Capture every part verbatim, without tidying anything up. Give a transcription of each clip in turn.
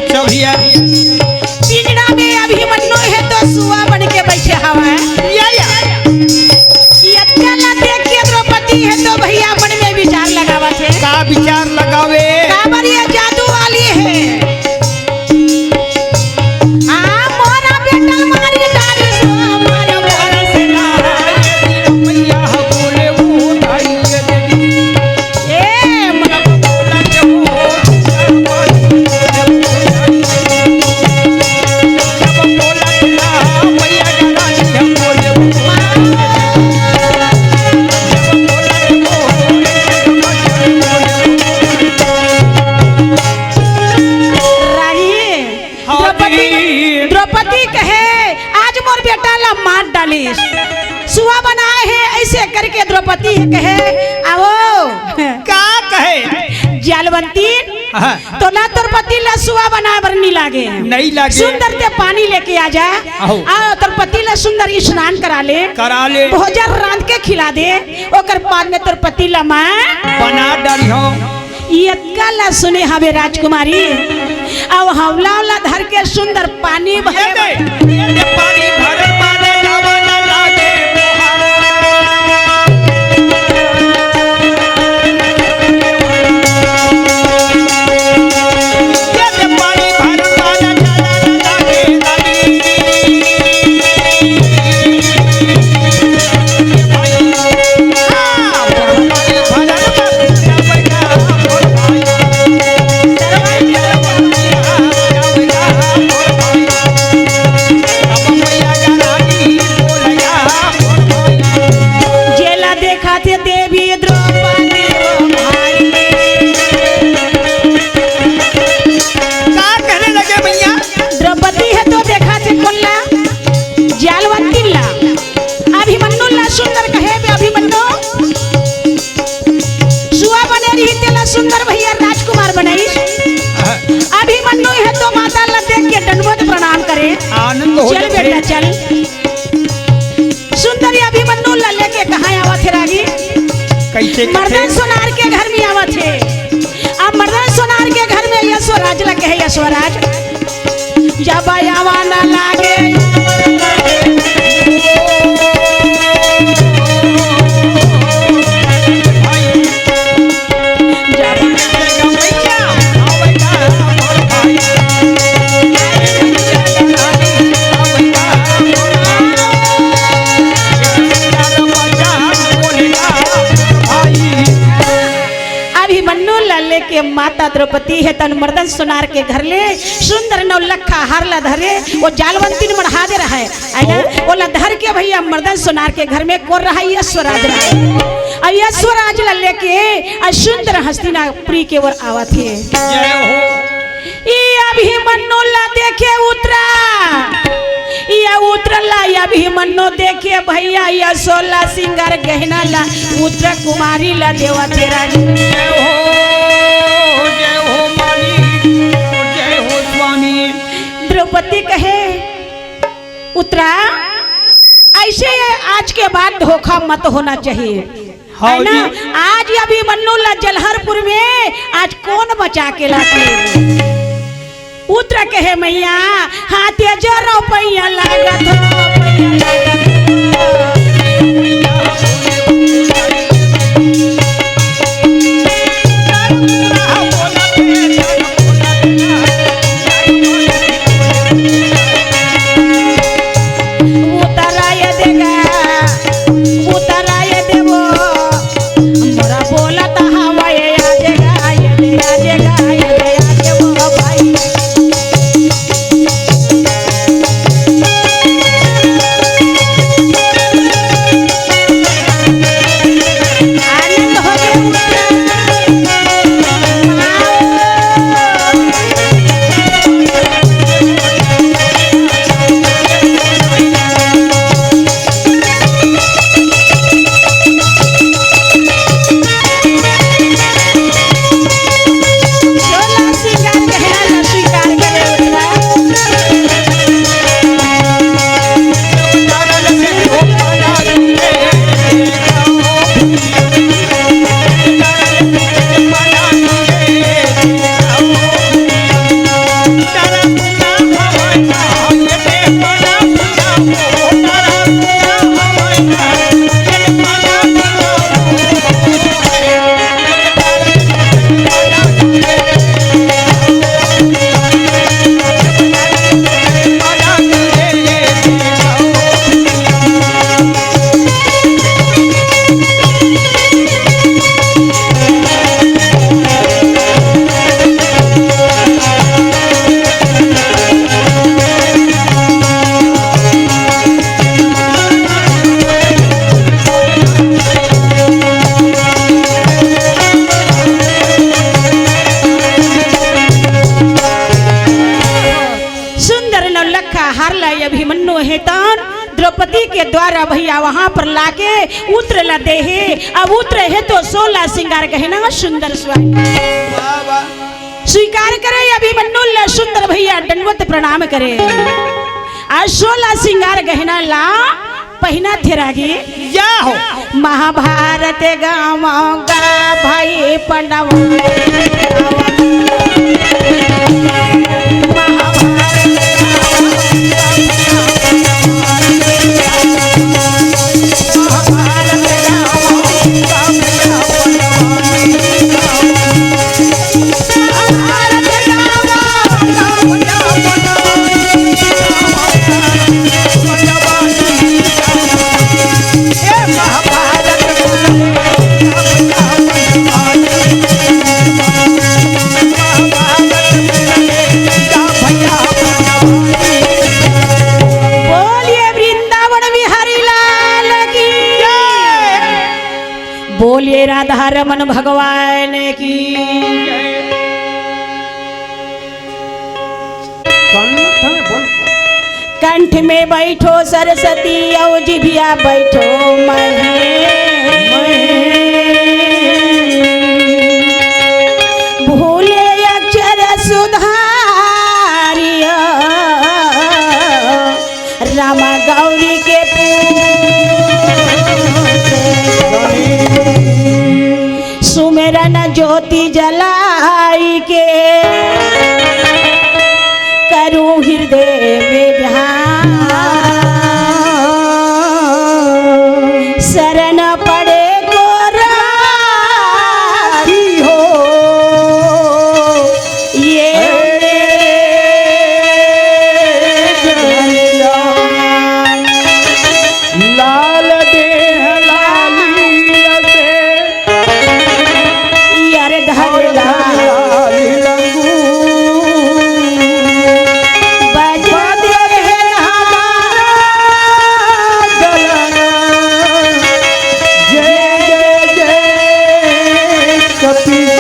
चल भैया। पिंजड़ा में अभिमन्यु हे तो सुआ बन के बइठे हवय। या, या। ये अतका ला देख के द्रौपदी हे तो भैया मन में विचार लगावत हे। का विचार लगावे? काबर ये जादू वाली हे। आ, मोरा बेटा मारी डारी सुआ मारी डारी। ए, रानी, हाँ द्रौपदी, जी। द्रौपदी कहे, "आज मोर बेटा ला मार डालिस।" सुआ बनाए हे, अइसे करके द्रौपदी कहे, "आवो।" का कहे? जालवंतीन, हाँ। तोला तोर पति ला सुआ बनाए बर नइ लागे। नइ लागे। सुंदर ते पानी लेके आ जा। आहो। आ, तोर पति ला सुंदर स्नान करा ले। करा ले। भोजन रांध के खिला दे। ओकर बाद में तोर पति ला मैं बना डारिहौं। ये अतका ला सुने हवे राजकुमारी। अउ हौला वाला धर के सुंदर पानी भरे ये दे, ये दे पानी भरे, पानी लावा ना लागे मोहारा। ये दे पानी भरे, पानी लावा ना लागे, लागे। जेला देखा थे देवी द्रौपदी वो भाई। का कहने लगे भैया? द्रौपदी हे तो देखा थे कोन ला, जालवंती ला। अभिमन्यु ला सुंदर कहे बे अभिमन्यु। सुआ बने रही तेला सुंदर भैया राजकुमार बनाइस। अभिमन्यु हे तो माता ला देख के दंडवत प्रणाम करे। आनंद हो चल जाथे। बेटा चल। सुंदर अभिमन्यु ला लेके कहाँ आवत हे रागी? कैसे, कैसे? मर्दन सोनार के घर में आवत हे। अब मर्दन सोनार के घर में यशोराज ला कहे, यशोराज, जब आवा न लागे। अभिमन्यु ला लेके माता द्रौपदी हे तन मर्दन सोनार के घर ले सुंदर नौलखा हार ला धरे, वो जालवंती ने मढ़ा दे रहा है, है ना? ओला धर के भैया मर्दन सोनार के घर में कोर रहा है, यशोराज रहा है। अब यशोराज ला लेके आज सुंदर हस्तिनापुरी के ओर आवत हे। जय हो। ई अभिमन्यु ला देखे उत्तरा, ई उत्तरा ला, ई अभिमन्यु देखे भैया, ई सोलह सिंगार गहना ला उत्तरा कुमारी ला देवत हे रानी। जय हो, जय हो मालिक, जय हो स्वामी। द्रौपदी कहे, उत्तरा, ऐसे आज के बाद धोखा मत होना चाहिए। हाँ है ना? जी। आज अभिमन्यु ला जलहरपुर में आज कोन बचा के लाथे? उत्तरा कहे मैया, हाथे जरो पैया लागत हो, पैया लागत हो। उतराय देगा, उतराय देवो, मोरा बोलत हवय, आ जेगा, आ जेगा, आ जेगा, आ जेगा, आ जेगा, भाई। अभिमन्यु हे तन द्रौपदी के द्वारा भैया वहां पर लाके उत्र ला दे हे। अब उत्र हे तो सोलह सिंगार गहना सुंदर स्वामी। वाह, वाह। स्वीकार करे अभिमन्यु ला सुंदर भैया दंडवत प्रणाम करे। आज सोलह सिंगार गहना ला पहिना थे रागी। या हो। महाभारत गावा गा भाई पंडवा। बोलिए वृंदावन बिहारी लाल की। बोलिए राधा रमन भगवान की। कंठ में बोल। कंठ में बैठो सरस्वती, औ जिभिया बैठो महेश। भूले अक्षर सुधारियो, राम गौरी के पूत। सुमिरन ज्योति जलाई के, करूं हृदय में ध्यान। शरण पड़े को राखी हो, ये लाल देह लाली लगे। यार धर लाल रंगू। बजा दे हमारा गला। जय जय जय कपीस।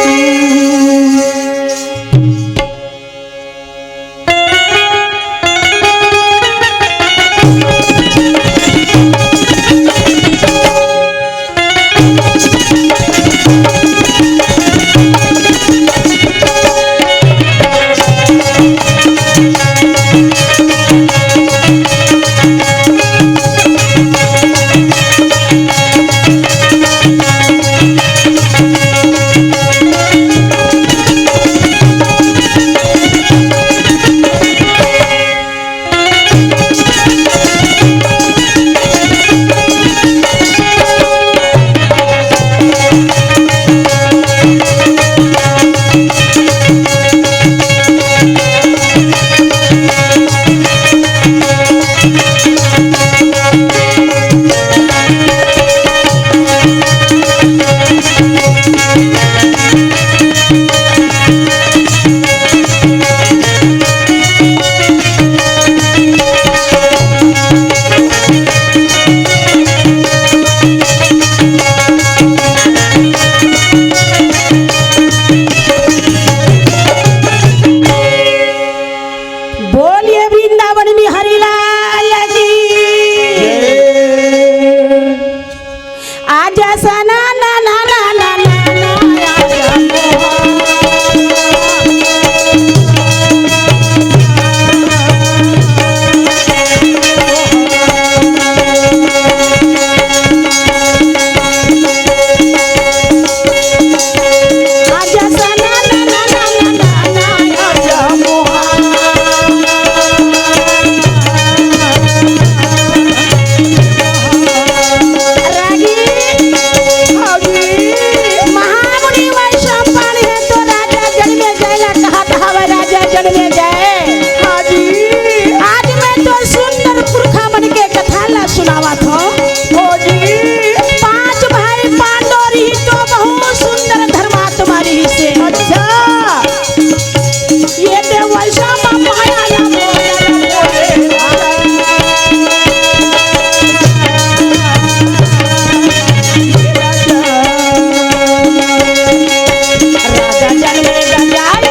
बोलिए वृंदावन बिहारी लाल की। आजा सना ना ना ना ना ना ना, आजा मोहन। आजा सना ना ना ना ना ना ना, आजा मोहन। रागी, हाँ जी। महामुनि वैशंपायन हे तो राजा जनमेजय ला कहत हवय, राजा जनमेजय। हाँ जी। आज मैं तो सुंदर पुरखा मन के कथा ला सुनावत हंव। हाँ जी। पांच भाई पांडव रहिस तो बहुत सुंदर धर्मात्मा रहिस हे। अच्छा। ये देवल श्यामा पाया ना बोले, बोले। राजा जन में गंजाए।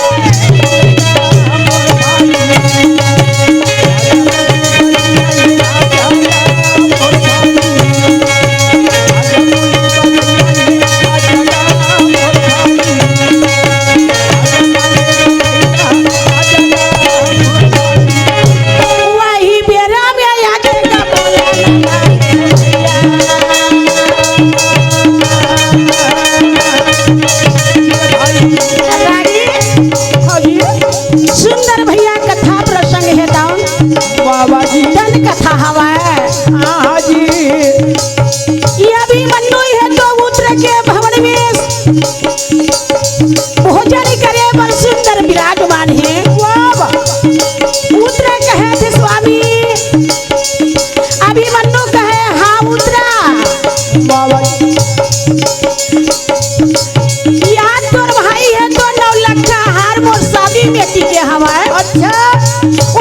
अच्छा,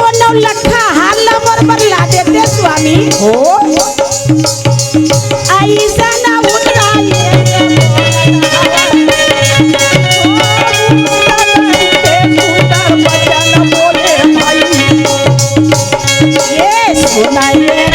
ओ नौलखा हार ला मोर बर ला देते स्वामी। हो। अइसन उतरा ले। ये सुनाइए।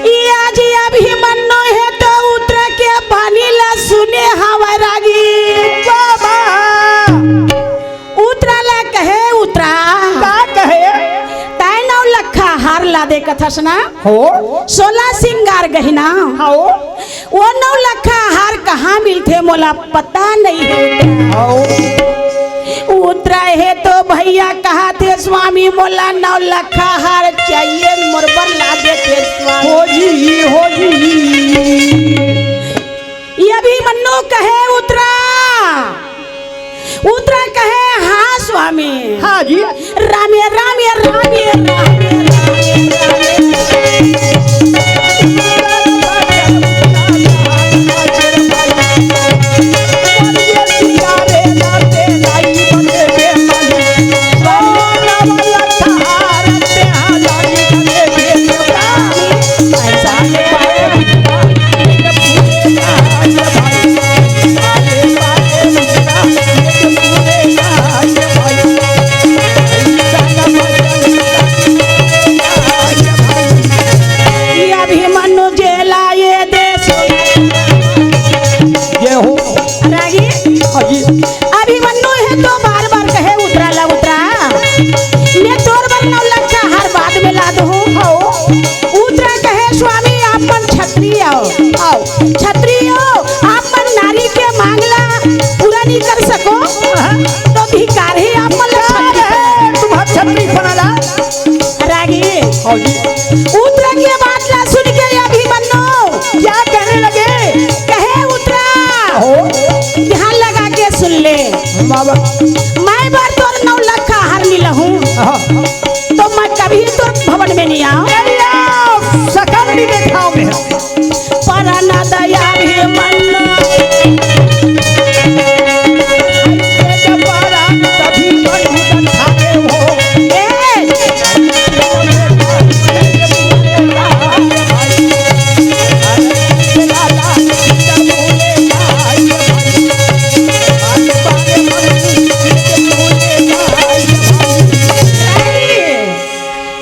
ये आज अभिमन्यु हे तो उत्तरा के बानी ला सुने हवय रागी। बाबा। उत्तरा ला कहे, उत्तरा। का कहे? तैं नौलखा हार ला दे कथस ना? हो। सोला सिंगार गहिना। हो। ओ नौलखा हार कहाँ मिलथे मोला पता नहीं हे। हो। उत्तरा हे तो भैया कहाथे स्वामी मोला नौलखा हार चाहिए मोर बर ला देथे स्वामी। हो जी, हो जी। ये अभिमन्यु कहे उत्तरा। उत्तरा कहे, हाँ स्वामी। हाँ जी। रामे, रामे, रामे, रामे, रामे, रामे। ये अभिमन्यु जेला ये देश। ये हो। रागी। हाँ जी। अभिमन्यु हे तो बार बार कहे उत्तरा ला उत्तरा। मैं तोर बर नौलखा हार बाद में ला दूँ। हाँ। उत्तरा कहे स्वामी आप मन क्षत्रिय हो। आओ। क्षत्रिय हो, आप मन नारी के मांग ला पूरा नहीं कर सको। हाँ। तो धिक्कार हे आप मन ला क्षत्रिय। तुम्हार छतरी बनाला। रागी। हाँ जी। उत्तरा के बात ला सुन के अभिमन्यु क्या कहने लगे? कहे उत्तरा। हो। ध्यान लगा के सुन ले। बाबा। मैं बर तोर नौलखा हार मिलहूँ। हाँ। तो मैं कभी तोर भवन में नहीं आऊँ। नहीं आओ, सकल नहीं देखाओ मैं। परन दया भी मन। ऐसे जब परन तभी मन उदन खाते हो। ए!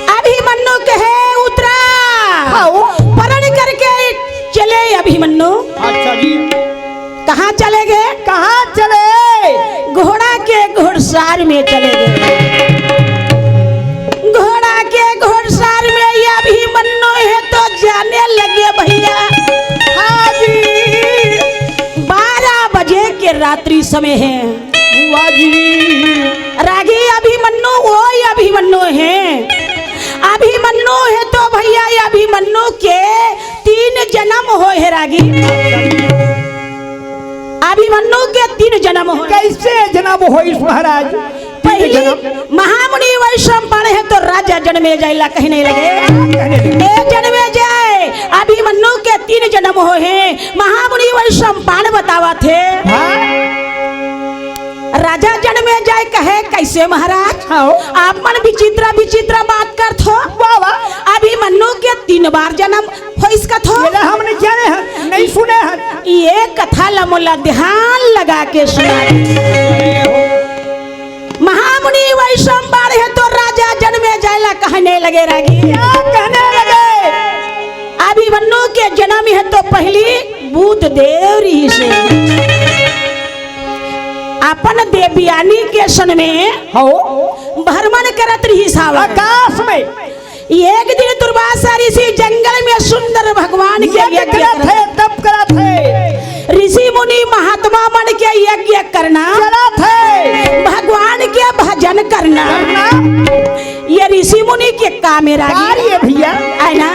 अभिमन्यु कहे उत्तरा। हाँ। परण करके चले अभिमन्यु। अच्छा जी। कहाँ चले गए? कहाँ चले? घोड़ा के घुड़सार में चले गए। घोड़ा के घुड़सार में ये अभिमन्यु हे तो जाने लगे भैया। हाँ जी। बारह बजे के रात्रि समय हे। वाह जी। रागी अभिमन्यु, ओही अभिमन्यु हे। अभिमन्यु हे तो भैया, ये अभिमन्यु के तीन जनम होय हे रागी। अभिमन्यु के तीन जनम होय। कैसे जनम होइस महाराज? पहली महामुनि वैशंपायन हे तो राजा जनमेजय ला कहे नहीं लगे। ए जनमेजय, अभिमन्यु के तीन जनम होय हे। महामुनि वैशंपायन बतावत हे। हाँ। राजा जनमेजय कहे, "कैसे महाराज? हाँ। आप मन विचित्र विचित्र बात करत हो। वाह, वाह। अभिमन्यु के तीन बार जनम होइस कथो।" ये ला हम नहीं जाने हन, नहीं सुने हन। ये कथा ला मोला ध्यान लगा के सुना। महामुनि वैशंपायन हे तो राजा जनमेजय ला कहने लगे रागी। क्या कहने लगे? अभिमन्यु के जनम हे तो पहली बुध देव रिहिस हे। अपन देवयानी के सन में हो। भ्रमण करत रिहिस हवय। आकाश में। एक दिन दुर्वासा ऋषि जंगल में सुंदर भगवान के यज्ञ यज्ञ करत हे, करत तप करत हे। ऋषि मुनि महात्मा मन के यज्ञ करना चलत हे। भगवान के भजन करना करना। ये ऋषि मुनि के काम हे रागी। कार्य भैया। है ना?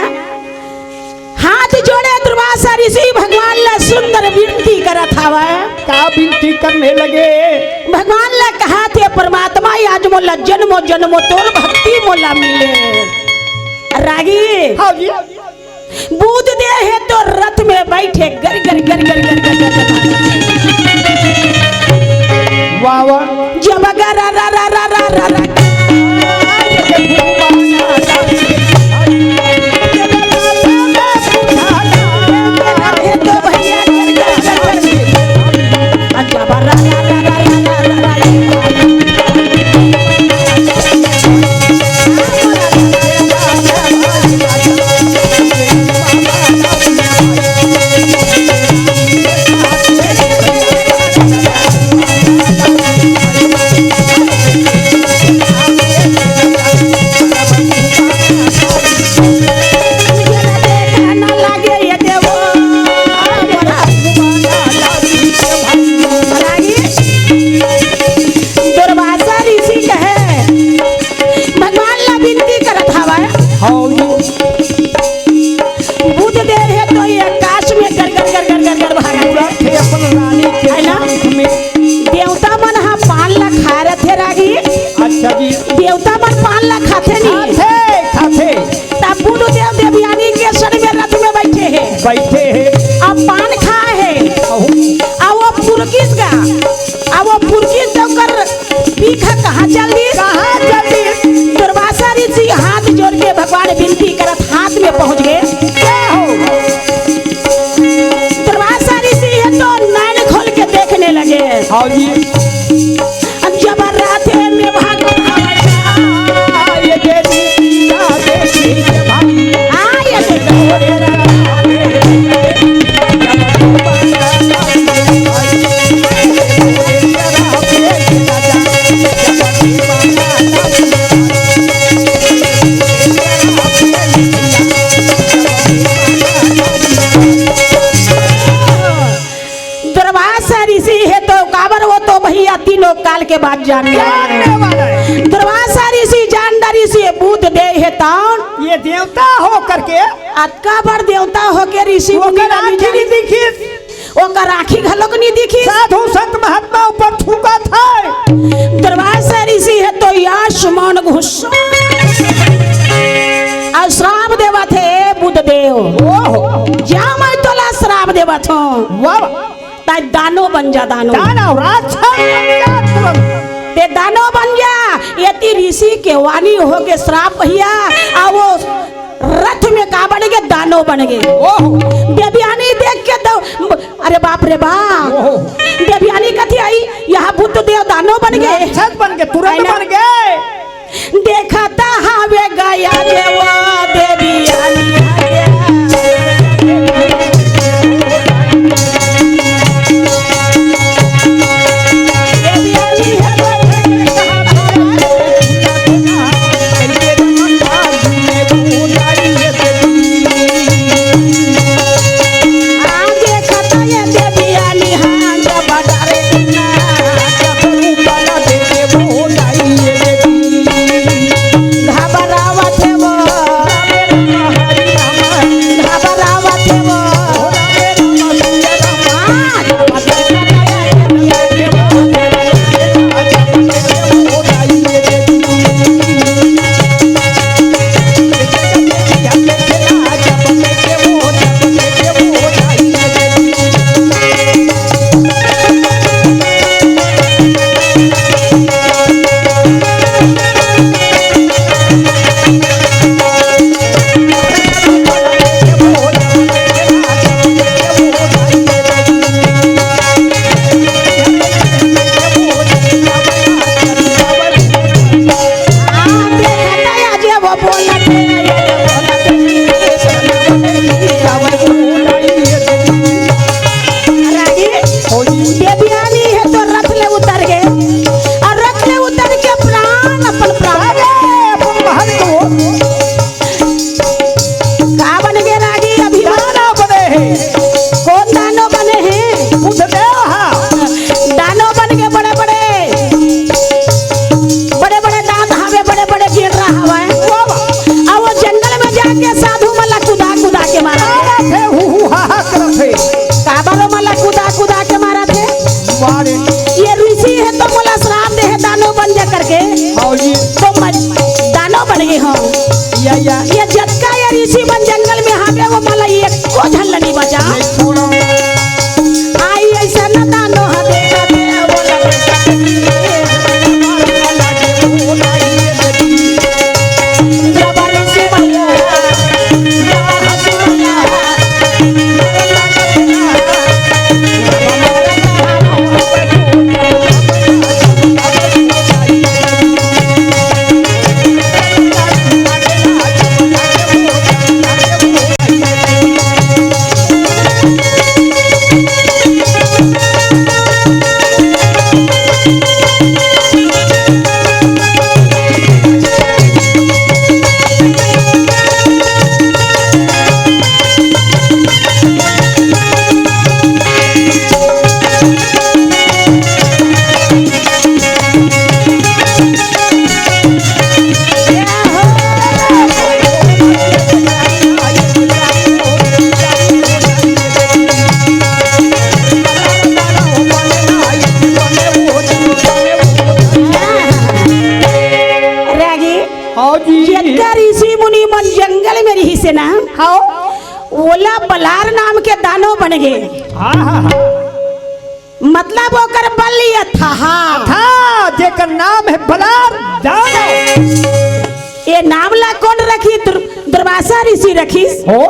हाथ जोड़े दुर्वासा ऋषि भगवान ला सुंदर विनती करत हवय। का विनती करने लगे? भगवान ला कहत हे, "परमात्मा, आज मोला जन्मो जन्मो तोर भक्ति मोला मिले।" रागी, हाँ जी। बुध दे हे तो रथ में बैठे, गर गर गर गर गर गर गर गर। वाह, वाह। जब गर रा रा रा रा रा रा। दुर्वासा ऋषि कहे, भगवान ला विनती करत हवय। हाँ जी। बुध दे हे तो ये आकाश में गर गर गर गर गर गर भागत हे। हे अपन रानी के है ना? पंख में। देवता मन ह पान ला खाए रथे रागी। अच्छा जी। देवता मन पान ला खाथे नहीं। खाथे, खाथे। तब बुध देव देवयानी के सर में रथ में बैठे हे। बैठे हे। अब पान खाए हे। अहू। अब वो पुरकिस गा। अब वो पुरकिस तो कर पीखा कहाँ चल दिस? कहाँ चल दिस? दुर्वासा ऋषि हाथ जोड़ के भगवान विनती करत हाथ में पहुँच गए। क्या हो? दुर्वासा ऋषि ये तो नैन खोल के देखने लगे। हाँ जी। जब रात में भाग ये देखी, ये देखी भाई। हाँ, ये देखी। दुर्वासा ऋषि हे तो काबर वो तो भैया तीनों काल के बात जानने वाला हे। जानने वाला हे। दुर्वासा ऋषि जानदार ऋषि हे, बुध दे हे तौन। ये देवता हो करके। अतका बड़ देवता होके ऋषि मुनि ओकर ला आँखी नहीं दिखिस। ओकर आँखी घलोक नहीं दिखिस। साधु संत महात्मा ऊपर थूकत हे। दुर्वासा ऋषि हे तो आसमान घुस अउ श्राप देवत हे, "बुध देव, ओहो। जा मैं तोला श्राप देवत हूँ। वाह। तैं दानो बन जा, दानो।" दानो, राक्षस बन जा तुरंत। तैं दानो बन जा। एती ऋषि के वाणी होगे श्राप भैया, अउ वो रथ में का बन गे, दानो बन गे। ओहो। देवयानी देख के तो, अरे बाप रे बाप। ओहो। देवयानी कथी आई, यहाँ बुध देव दानो बन गे। राक्षस बन गे, तुरंत है ना? बन गे। देखत हवे गया जे वो देवयानी हरे। कौन दानव बने हे? बुद्धदेव हा। दानव बन के बड़े बड़े, बड़े बड़े दांत हवे, बड़े बड़े गेंडरा हवे। वाह, वाह। अउ वो जंगल में जाके साधु मन ला कुदा कुदा के मारथे। मारथे, हु, हु, हा, हा करथे। काबर वो मन ला कुदा कुदा के मारथे? मारे। ये ऋषि हे त मोला श्राप दे हे दानव बन जा करके। हाँ जी। त मैं दानव बन गे हंव। या, या। ये जतका ये ऋषि मन जंगल में हवे, वो मन ला एको झन ला नइ बचा। नहीं छोड़ा। आई अइसन दानव हा देखा दे, वो लगे जब ऋषि मन रागी, हाँ जी। जतका ऋषि मुनि मन जंगल में रिहिस हे ना, हाँ। ओला बलार नाम के दानव बन गे। हाँ, हाँ, हाँ। मतलब ओकर बल अथाह। अथाह, जेकर नाम हे बलार दानव। ये नाम ला कोन रखिस? दुर-, दुर्वासा ऋषि रखिस। हो?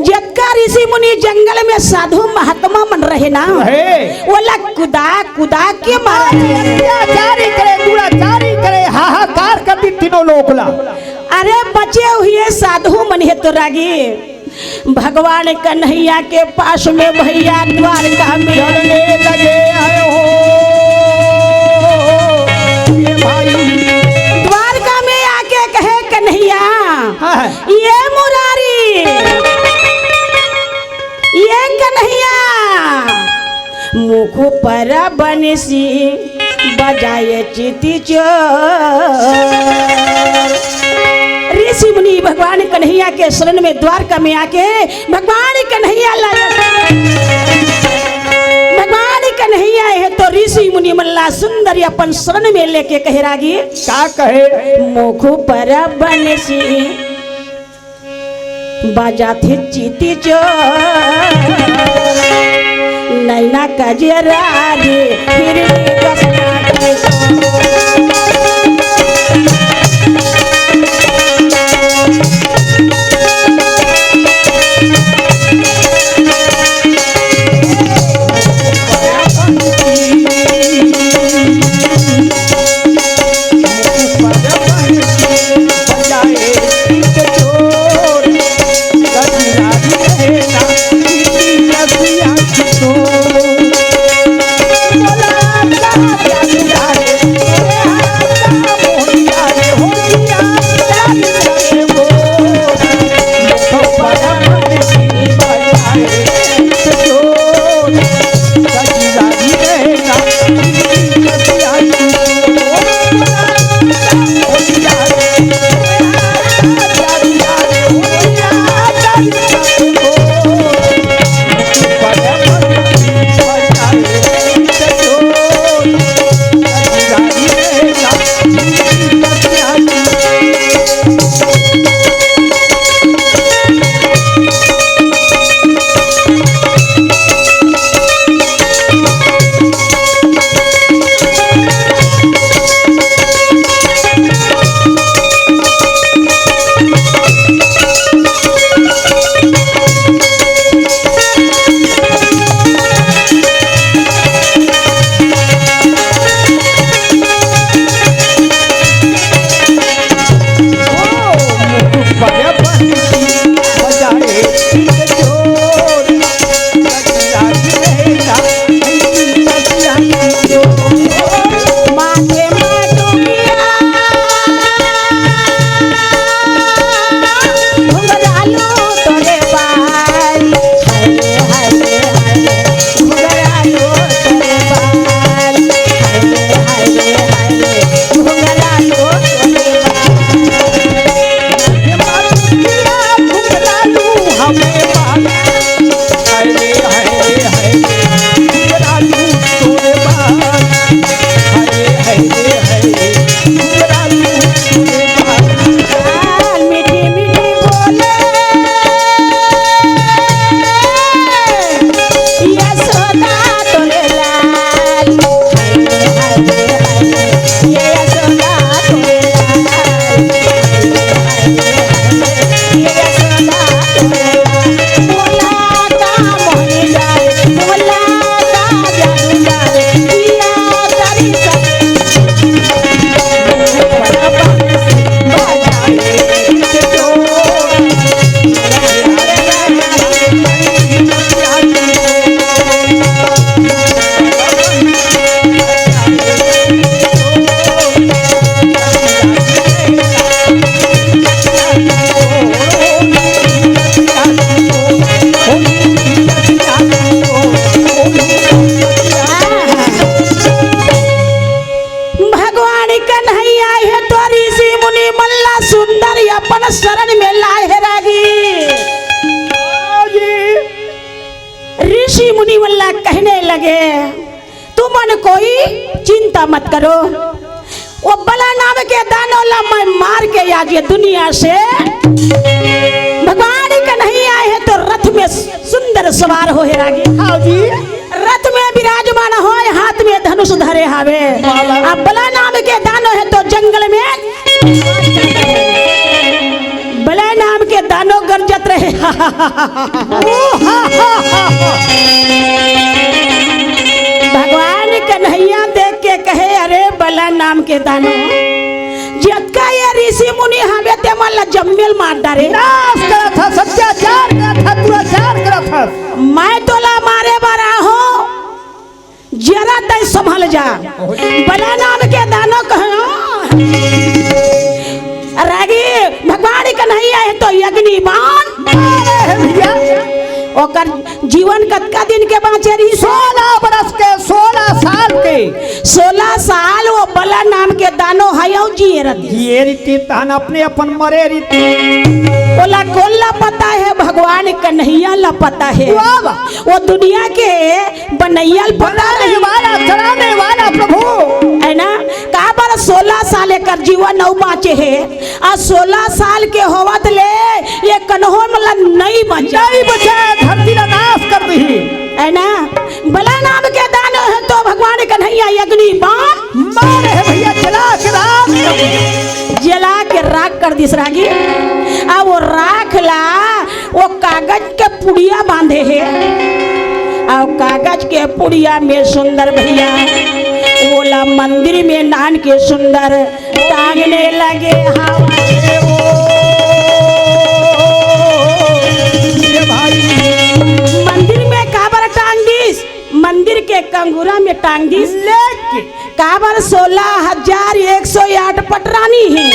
जतका ऋषि मुनि जंगल में साधु महात्मा मन रहे ना, रहे। ओला कुदा कुदा के मारथे। अत्याचारी करे, दुराचारी करे, हाहाकार कर दिस तीनों लोक ला। अरे बचे हुए साधु मन हे तो रागी, भगवान कन्हैया के पास में भैया द्वारका में चलने लगे आए हो। ये भाई। द्वारका में आके कहे कन्हैया, हाँ। ये मुरारी, ये कन्हैया, मुख पर बंसी बजाए चित चोर। ऋषि मुनि भगवान कन्हैया के शरण में द्वारका में आके भगवान कन्हैया ला, भगवान कन्हैया हे तो ऋषि मुनि मन ला सुंदर अपन शरण में लेके कहे रागी। का कहे? मुख पर बंसी बजाथे चित चोर, नैना कजरारी हिरनी कस नाचे। मुनि मन ला कहने लगे, "तुमन कोई चिंता मत करो, वो बला नाम के दानव ला मैं मार के आज ये दुनिया से भगवान कन्हैया हे तो रथ में सुंदर सवार हो हे रागी।" हाँ जी। रथ में विराजमान होय, हाथ में धनुष धरे हावे। माला। अब बला नाम के दानव हे तो जंगल में बला नाम के दानव गरजत रहे। भगवान कन्हैया देख के कहे, "अरे बला नाम के दानव, जतका ये ऋषि मुनि हावे ते मन ला जम्मे ल मार डारे।" नाश करत हस, अत्याचार करत हस, दुराचार करत हस। मैं तोला मारे बर आहूं, जरा तैं संभल जा। बला नाम के दानव कहे, रागी भगवान कन्हैया हे तो अग्नि बाण। अरे भैया। ओकर जीवन कतका दिन के बांचे रहिस? सोलह बरस के, सोलह साल के। सोलह साल वो बला नाम के दानव हे अउ जिए रहिस। जिए रहिस तहन अपने अपन मरे रहिस। ओला कोन ला पता हे? भगवान कन्हैया ला पता हे। वाह, वाह। वो दुनिया के बनैया ल पता बनाने रहिस। वाला, चलाने वाला प्रभु। हे ना? काबर सोलह साल एकर जीवन अउ बांचे हे, अउ सोलह साल के होवत ले ये कन्हो मन ला नइ बचा। नइ बचा, धरती ला नाश कर दिही। हे ना? बला नाम के दानव हे तो भगवान कन्हैया अग्नि बाण मारे हे भैया, जला के राख कर दिही। जला के राख कर दिस रागी। अउ वो राख ला वो कागज के पुड़िया बांधे हे, अउ कागज के पुड़िया में सुंदर भैया ओला मंदिर में नान के सुंदर टांगने लगे हवा। ये भाई। मंदिर में काबर टांग दिस? मंदिर के कंगुरा में टांग दिस। लेके काबर सोलह हजार एक सौ आठ पटरानी हे।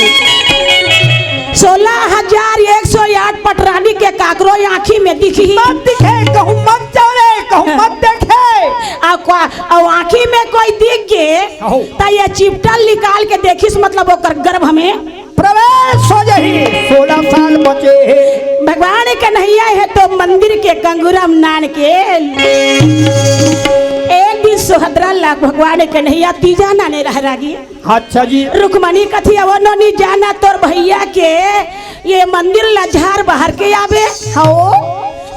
सोलह हजार एक सौ आठ पटरानी के काकरो आँखी में दिखही? मत दिखे, कहूँ मत चले, कहूँ मत देखे। अउ का, अउ आँखी में कोई दिख गे, कहो। त ये चिपटा ल निकाल के देखिस, मतलब ओकर गर्भ में प्रवेश हो जाही। सोलह साल बचे हे। भगवान कन्हैया हे तो मंदिर के कंगुरा म नान के एक दिन सुभद्रा ला भगवान कन्हैया तीजा नाने रहे रागी। अच्छा जी। रुक्मणी कथे, "अवो नोनी, जाना तोर भैया के ये मंदिर ला झार बहार के आबे।" हव।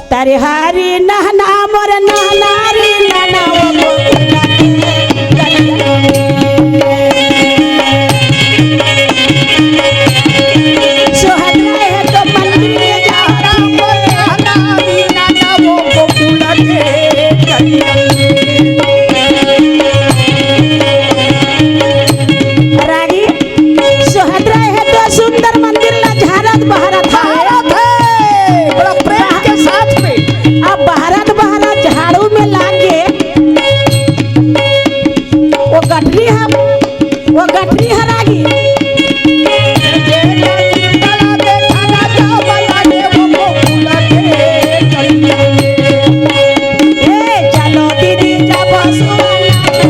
तरे हरी नहना मोर नहना री नहना वो गोकुला के गलिया में। सुभद्रा हे तो मंदिर में जा। राम बोल नहना री नहना वो गोकुला के गलिया में। रागी, सुभद्रा हे तो सुंदर मंदिर ला झारत बहारत हे। बहारत हे, बड़ा प्रेम के साथ में। अब बहारत बहारत झाड़ू में लागे, वो गठरी ह, वो गठरी ह रागी। ए, चलो दीदी, जाबो सुआ नाचे।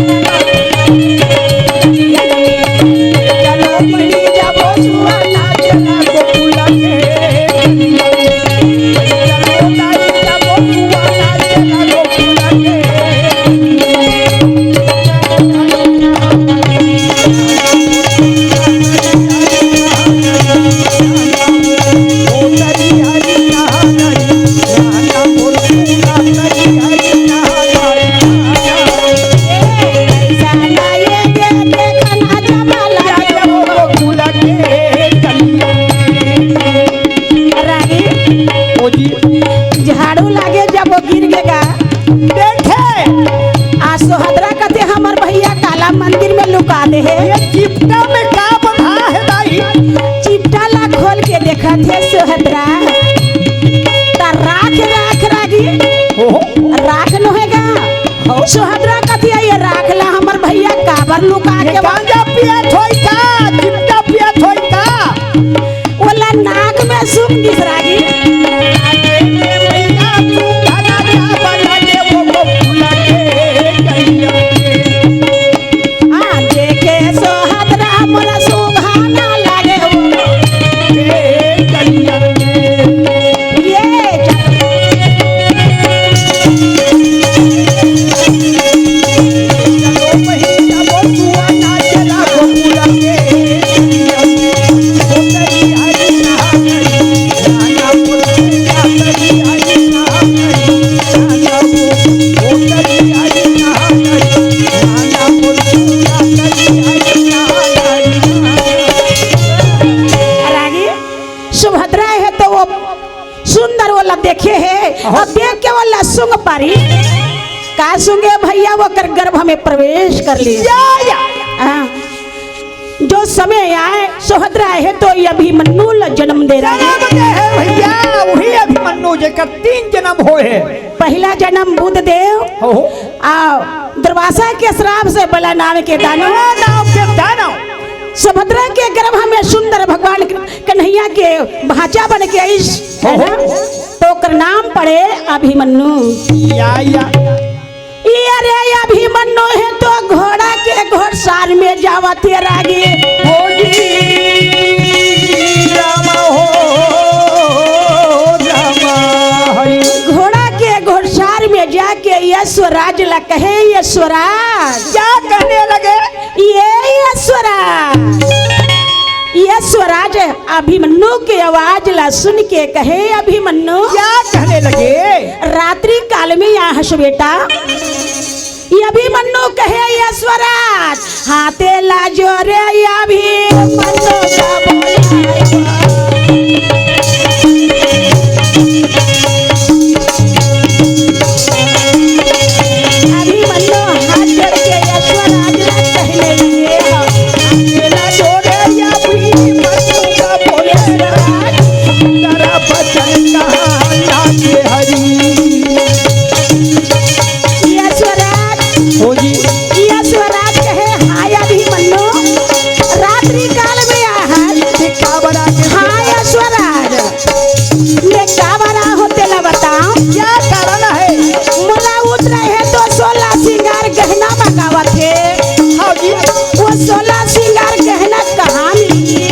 चलो दीदी, जाबो सुआ नाचे। रागी, ओ जी। झाड़ू लागे जब वो गिर गे गा। देखे। आ सोहदरा कथे हमर भैया काला मंदिर में लुका दे हे। ये चिपटा में का बंधा हे दाई? चिपटा ला खोल के देखत हे सोहदरा। त राख, राख रागी। ओहो। राख नोहे गा। हौ। सोहदरा कथे ये राख ला हमर भैया काबर लुका ये के गांजा पियत होई का? चिपटा पियत होई का? ओला नाक में सूंघ दिस रागी। आ, देखे सोहदरा मोला सूंघाना लागे हो। ये, अब देख के वो ला सूंघ पारी, का सूंघे भैया, वो कर गर्भ में प्रवेश कर ली। या, या। हाँ। जो समय आए, सुभद्रा हे तो ये अभिमन्यु ला जन्म दे रहा है। जन्म दे है भैया, वही अभिमन्यु जेकर तीन जन्म होए हे। पहला जन्म बुध देव, हो, हो। आ दुर्वासा के श्राप से बला नाम के दानव। बला नाम के दानव। सुभद्रा के गर्भ में सुंदर भगवान कन्हैया के भांचा बन के आइस, हो, है ना? हो। तो ओकर नाम पड़े अभिमन्यु। या, या। ये रे अभिमन्यु हे तो घोड़ा के घोड़सार में जावत हे रागी। हो जी, राम हो, राम हरि। घोड़ा के घोड़सार में जाके यशवराज ला कहे, यशवराज। क्या कहने लगे? ये यशवराज, यशवराज अभिमन्यु के आवाज ला सुन के कहे, अभिमन्यु। क्या कहने लगे? रात्रि काल में यहाँ हस बेटा। ये अभिमन्यु कहे, यशवराज, हाथे ला जोरे अभिमन्यु का बोला। अभिमन्यु हाथ जोड़ के यशवराज ला कहने लगे, हाथे ला जोरे अभिमन्यु का बोला। तारा बचन कहा लागे हरी। यशवराज। हो जी। यशवराज कहे, हाय अभिमन्यु, रात्रि काल में आहत। ये का बना के हाय यशवराज, मैं का बना हो तेला बताओ। क्या कारण है? मोला उतरे हे तो सोलह सिंगार गहना मंगावत हे। हाँ जी। वो सोलह सिंगार गहना कहाँ मिली?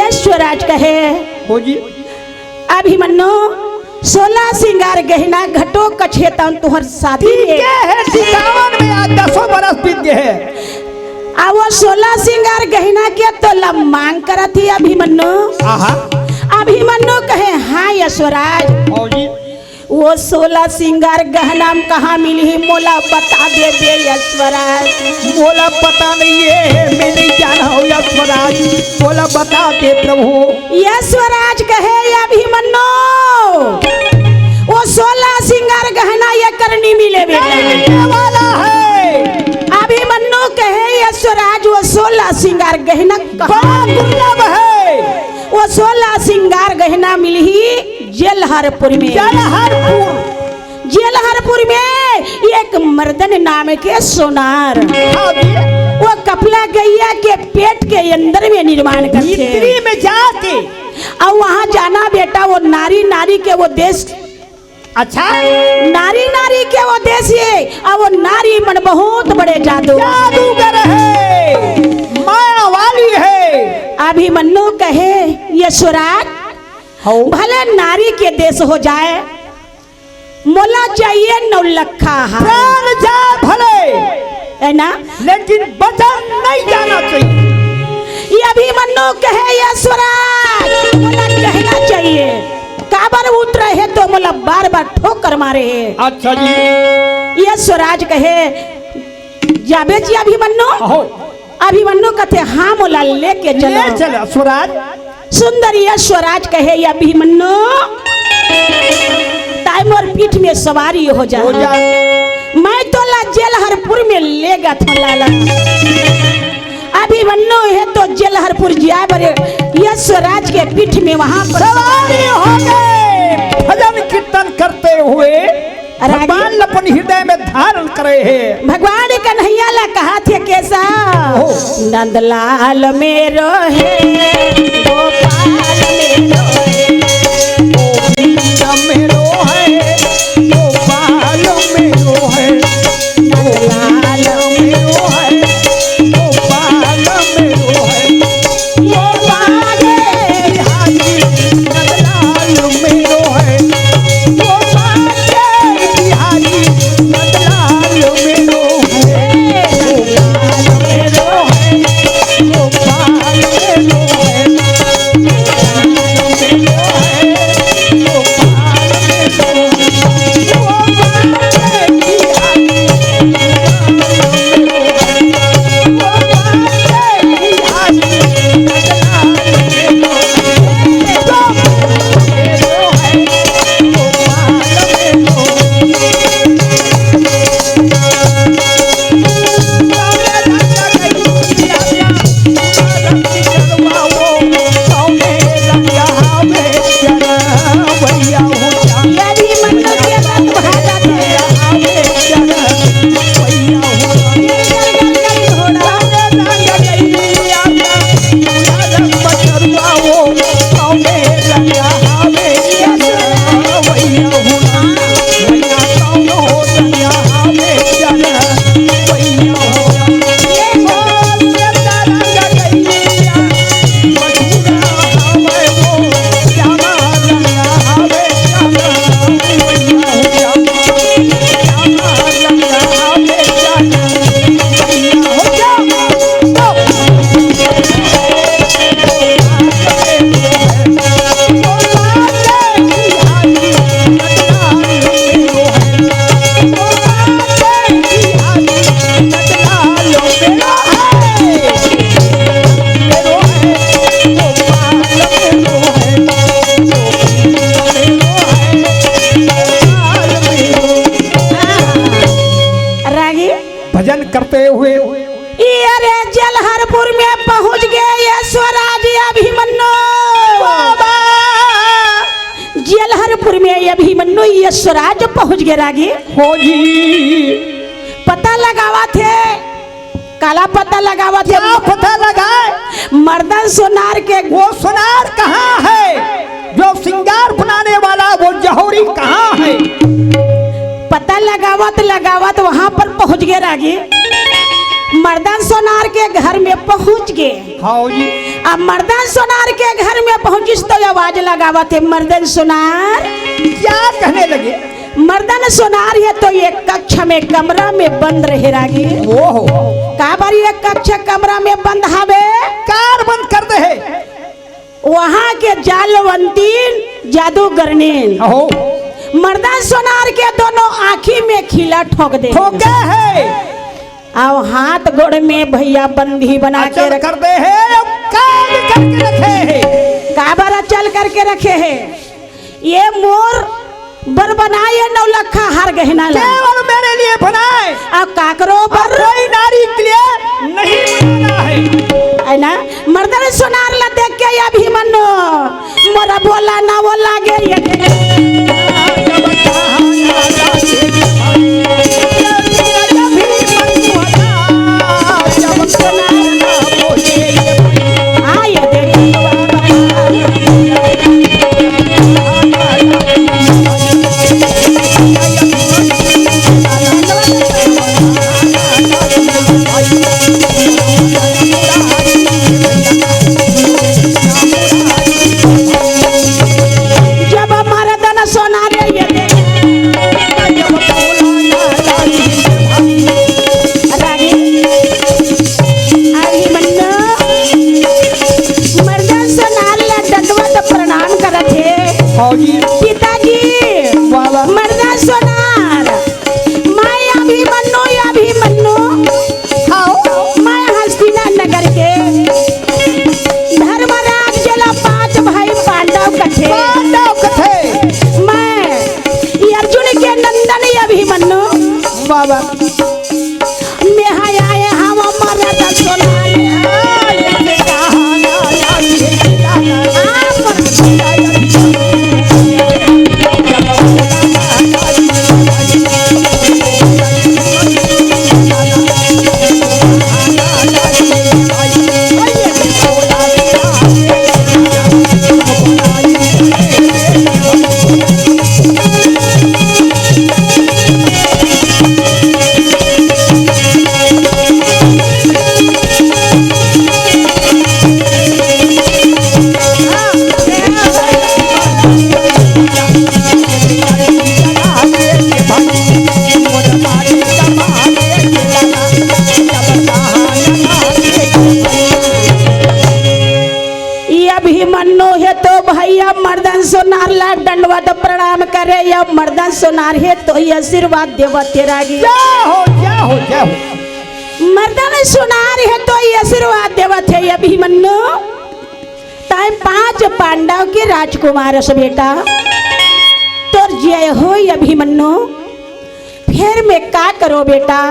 यशवराज कहे, हो जी। अभिमन्यु, सोलह सिंगार गहना घटो कछेतन तुहर शादी ठीक में। है, सिखावन में आज दसों बरस बीत गए हैं। आ वो सोलह सिंगार गहना के तोला मांग करत ही अभिमन्यु। आहा। अभिमन्यु कहे, हाँ यशवराज। हाँ जी। वो सोलह सिंगार गहना में कहाँ मिलही, मोला बता देबे यशवराज। मोला पता नहीं है, मैं नहीं जाना हूँ यशवराज, मोला बता दे प्रभु। यशवराज कहे, अभिमन्यु, वो सोलह सिंगार गहना ये करनी मिले बेटा। नहीं मिलने वाला है। अभिमन्यु कहे, यशवराज, वो सोलह सिंगार गहना कहाँ बड़ा दुर्लभ है। वो सोलह सिंगार गहना मिलही जेलहरपुर में। जेलहरपुर। जेलहरपुर में एक मर्दन नाम के सोनार, हाँ जी। वो कपला गैया के पेट के अंदर में निर्माण करथे। भीतरी में जाके। अउ वहाँ जाना बेटा, वो नारी, नारी के वो देश। अच्छा। नारी, नारी के वो देश हे, अउ वो नारी मन बहुत बड़े जादू। जादूगर है, माया वाली है। अभिमन्यु कहे, यशवराज, हाँ। भले नारी के देश हो जाए, मोला चाहिए नौलखा हार। प्राण जाए भले, है ना? लेकिन वचन नहीं जाना चाहिए। ये अभिमन्यु कहे, यशवराज, मोला कहना चाहिए। काबर उतरे हे तो मोला बार-बार ठोकर मारे हे। अच्छा जी। यशवराज कहे, जाबे जी अभिमन्यु? आहो। अभिमन्यु कथे, हाँ, मोला लेके चलो। ले चलो, स्वराज। सुंदर यशवराज कहे, "ये अभिमन्यु, ताय मोर पीठ में सवारी हो जा। हो जा। मैं तोला जेलहरपुर में लेगत हूँ लाला।" अभिमन्यु हे तो जेलहरपुर जाए बर यशवराज के पीठ में वहाँ पर सवारी हो गए। भजन कीर्तन करते हुए रागी। भगवान ल अपन हृदय में धारण करे हे। भगवान कन्हैया ला कहत हे केशव, ओहो। नंदलाल मेरो हे, गोपाल मेरो हे। गोविंद मेरो हे, गोपाल मेरो हे। नंदलाल मेरो हे, गोपाल मेरो हे। गोपाल बिहारी नंदलाल मेरो हे। में अभिमन्यु यशराज पहुंच गे रागी। हो जी। पता लगावत हे, काला पता लगावत हे? क्या पता लगाए? मर्दन सोनार के। वो सोनार कहाँ है, जो सिंगार बनाने वाला वो जहौरी कहाँ है? पता लगावत लगावत वहां पर पहुंच गे रागी। मर्दन सोनार के घर में पहुंच गे। हाँ जी। अब मर्दन सोनार के घर में पहुंचिस तो आवाज लगावत हे, मर्दन सोनार। क्या कहने लगे? मर्दन सोनार हे तो एक कक्ष में, कमरा में बंद रहे रागी। ओहो। काबर एक कक्ष कमरा में बंद हावे? कार बंद कर दे हे। वहां के जालवंतीन, जादूगरनीन। अहो। मर्दन सोनार के दोनों आंखी में खीला ठोक दे। ठोके हे। अउ हाथ गोड़ में भैया बंदी बना के अचल रख कर दे हे, अउ कैद करके रखे हे। काबर अचल करके रखे हे? ये मोर बर बनाए नौलखा हार गहना ला। केवल मेरे लिए बनाए। अउ काकरो अउ बर कोई नारी के लिए नहीं बनाना है। है ना? मर्दन सोनार ला देख के अभिमन्यु मोरा बोला ना वो लागे ये। जब मर्दन सोनार ये देख, रागी, अभिमन्यु, मर्दन सोनार ला दंडवत प्रणाम करत हे। हाँ जी। पिताजी, वाह, वाह। मर्दन सोनार, मैं अभिमन्यु, अभिमन्यु। हाँ। मैं हस्तिना नगर के धर्मराज जेला पांच भाई पांडव कथे। पांडव कथे। मैं ये अर्जुन के नंदन अभिमन्यु। बाबा। मेहा आए हम मरद सोनार। ये अभिमन्यु हे तो भैया मर्दन सोनार ला दंडवत प्रणाम करे, या मर्दन सोनार हे तो ये आशीर्वाद देवत हे रागी। जय हो, जय हो, जय हो। मर्दन सोनार हे तो ये आशीर्वाद देवत हे अभिमन्यु। तैं पांच पांडव के राजकुमार हस बेटा, तोर जय होय अभिमन्यु। फेर मैं का करों बेटा,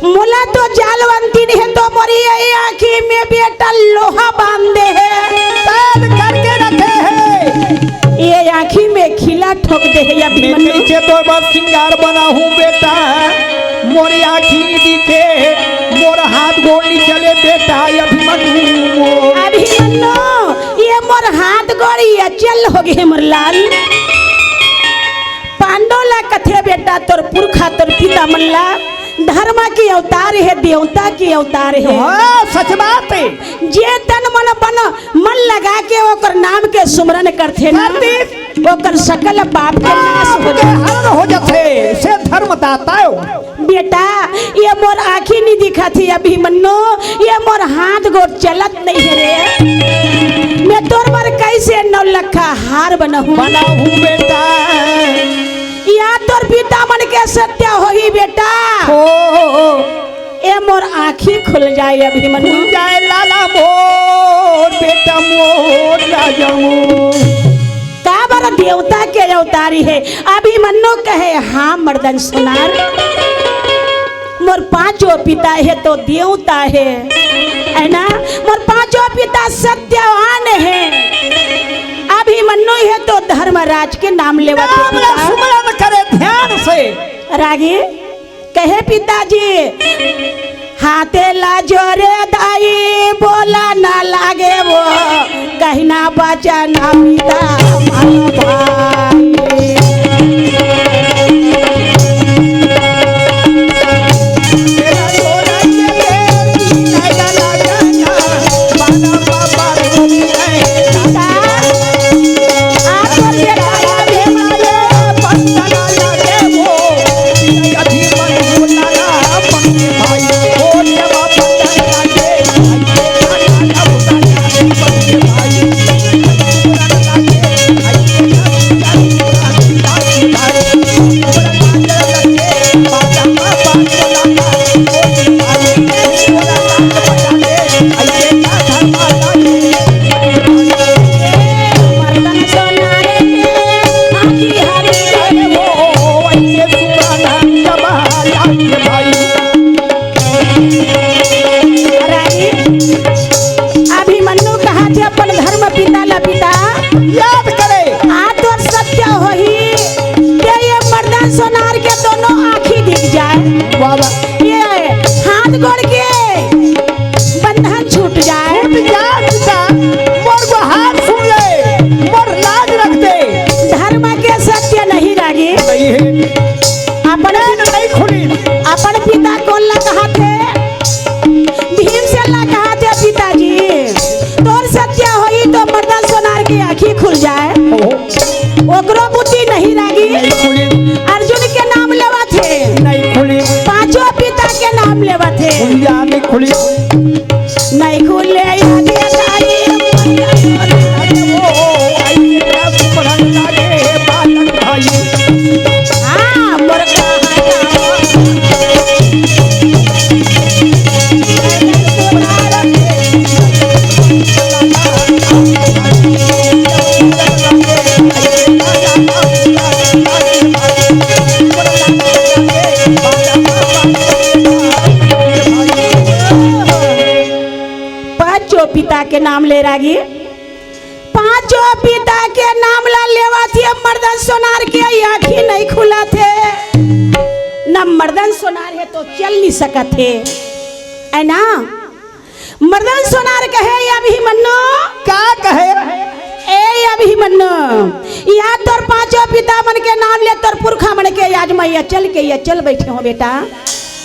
मोला तो जालवंतीन हे तो मोर ये आंखी में बेटा लोहा बांध दे हे। कैद करके रखे हे। ये आंखी में खीला ठोक दे हे मैं अभिमन्यु। कैसे तोर बर सिंगार बनाहूं बेटा, मोर आंखी नी दिखे, मोर हाथ गोड़ नी चले बेटा, अभिमन्यु मोर। अभिमन्यु, ये मोर हाथ गोड़ ये अचल हो गे मोर लाल। पांडव ला कथे बेटा तोर पुरखा तोर पिता मन ला धर्म के अवतार हे, देवता के अवतार हे। हाँ, सच बात हे। जे तन मन बन मन लगा के ओकर नाम के सुमरन करथे ना, करथे। ओकर सकल पाप के नाश हो पाप के जाथे। हरण हो जाथे, से धर्मदाता हे। बेटा, ये मोर आँखी नी दिखत हे अभिमन्यु, ये मोर हाथ गोड़ चलत नहीं हे रे। मैं तोर बर कैसे नौलखा हार बनाहूँ? बनाहूँ बेटा। या तोर पिता मन के सत्य होही बेटा। हो। ए मोर आँखी खुल जाए अभिमन्यु। खुल जाए लाला मोर, बेटा मोर, राजा मोर। काबर देवता के अवतारी हे। अभिमन्यु कहे, हाँ मर्दन सोनार, मोर पांचों पिता हे तो देवता हे, है ना? मोर पांचों पिता सत्यवान हे। अब अभिमन्यु हे तो धर्मराज के नाम लेवत हे नाम ला पिता। सुमरन करे ध्यान से। रागी कहे पिताजी, हाथे ला जोरे दाई, बोला ना लागे वो, कहना बचन पिता मन भाई। अभिमन्यु कहा थे अपन धर्म पिता ला, पिता याद करे। आ तोर सत्य होही, ते ये मर्दन सोनार के दोनों आँखी दिख जाए। बाबा। ये हाथ गोड़ के बंधन छूट जाए। छूट जाए पिता, मोर गुहार सुन ले, मोर लाज रख दे। धर्म के सत्य नहीं रागी। नहीं है। अपन नहीं, नहीं खुली। अपन पिता कोन ला कहा थे? भीमसेन ला कहा थे, पिताजी, तोर सत्य होई तो मर्दन सोनार के आँखी खुल जाए। ओहो। ओकरो बुद्धि नहीं रागी। नहीं खुली। अर्जुन के नाम लेवा थे। नहीं खुली। पांचों पिता के नाम लेवा थे। खुल जा, नहीं खुली। नहीं खुले आगे तारी। हाँ, मोर कहा पांचों पिता के नाम ले रागी, पांचों पिता के नाम ला लेवा थे, मर्दन सोनार के आँखी नहीं खुला थे, न मर्दन सोनार हे तो चल नहीं सकत हे, है ना? मर्दन सोनार कहे, "ए अभिमन्यु।" का कहे? "ए अभिमन्यु, या तोर पांचों पिता मन के नाम ले, तोर पुरखा मन के आज मैं चल के, या चल बैठे हो बेटा।"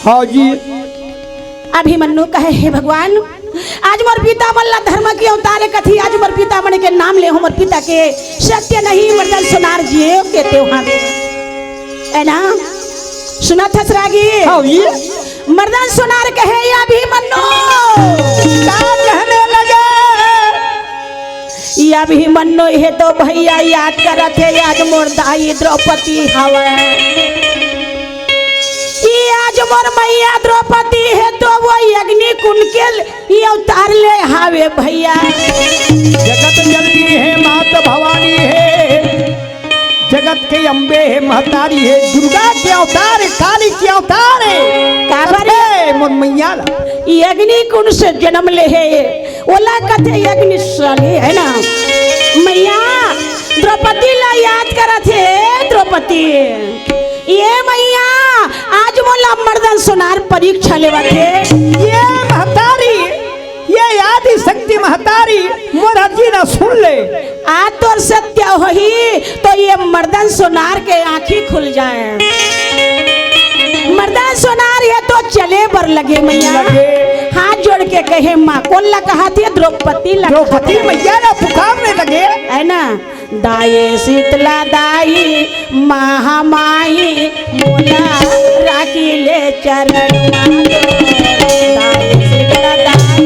हाँ जी। अभिमन्यु कहे, "हे भगवान, आज मोर पिता मन ला धर्म के अवतार कथी, आज मोर पिता मन के नाम ले हो, मोर पिता के सत्य नहीं, मर्दन सोनार जिए के त्योहार।" है ना? सुनत हस रागी? हाँ, ये। मर्दन सोनार कहे, "या अभिमन्यु।" का कहने लगे? या अभिमन्यु हे तो भैया याद करत हे, आज मोर दाई द्रौपदी हवय। ये आज मोर मैया द्रौपदी हे तो वो अग्नि कुंड के ये अवतार ले हावे भैया। जगत जननी हे मात भवानी हे, जगत के अम्बे हे, महतारी हे, दुर्गा के अवतार हे, काली के अवतार हे। काबर हे? मोर मैया ला। ये अग्नि कुंड से जन्म ले हे, ओला कथे अग्निशाली, है ना? मैया द्रौपदी ला याद करत हे, द्रौपदी, ये मैया आज मोला मर्दन सोनार परीक्षा लेवत हे। ये महतारी, ये आदि शक्ति महतारी, मोर अर्जी ला सुन ले। आ तोर सत्य होही तो ये मर्दन सोनार के आँखी खुल जाए। मर्दन सोनार ये तो चले बर लगे मैया। लगे। हाथ जोड़ के कहे माँ, कोन ला कहा थे? द्रौपदी ला कहा द्रौपदी थे। मैया ला पुकारने लगे। है ना? दाई शीतला दाई महामाई मोला राखी ले चरण मा तोर। दाई शीतला दाई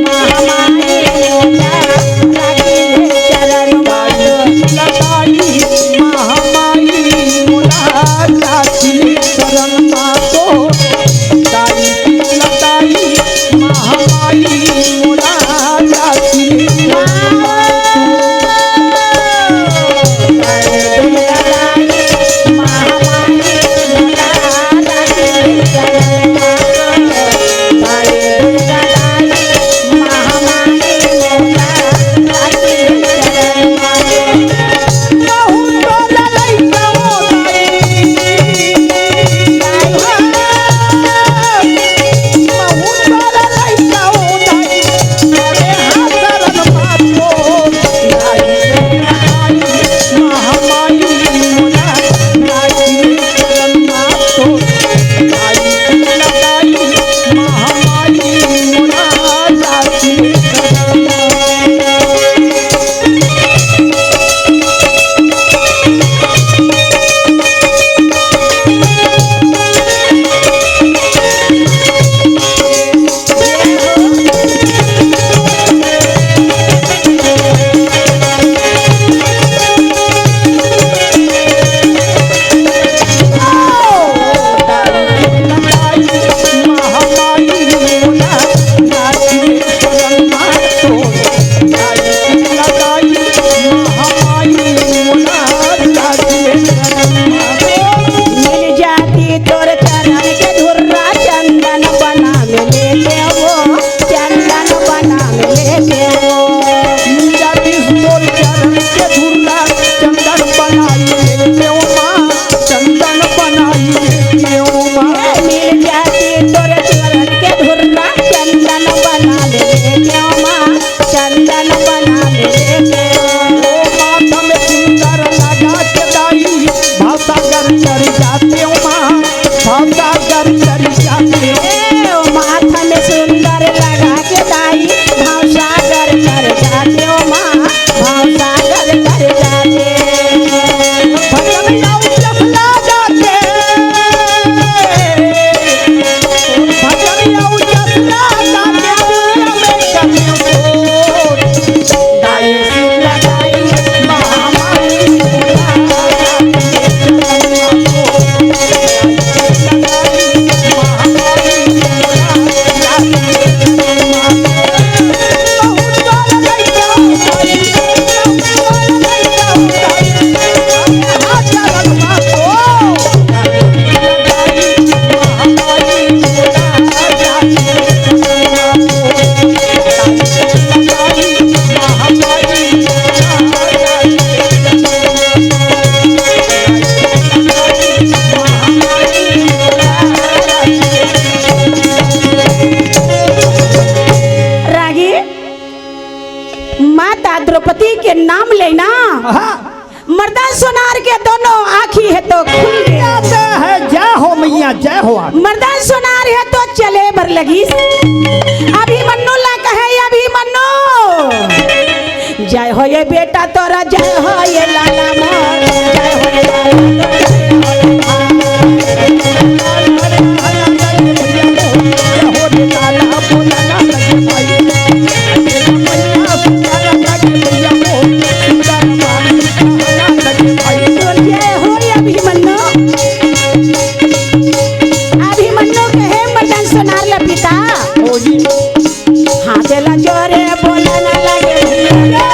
महामाई मोला राखी ले चरण मा तोर। दाई महामाई मोला राखी ले चरण मा तोर। दाई शीतला दाई महामाई मोला राखी ले चरण मा तोर। सोनार के दोनों आँखी हे तो खुल गे। जय हो मैया, जय हो आप। मर्दन सोनार हे तो चले बर लगिस। अभिमन्यु ला कहे, अभिमन्यु, जय हो ये बेटा तोर, जय हो ये लाला मोर, जय हो ये लाला तोर, जय हो ये लाला। जय हो अभिमन्यु। अभिमन्यु कहे मर्दन सोनार ल पिता। हाथे ला जोरे बोले न लगे भैया।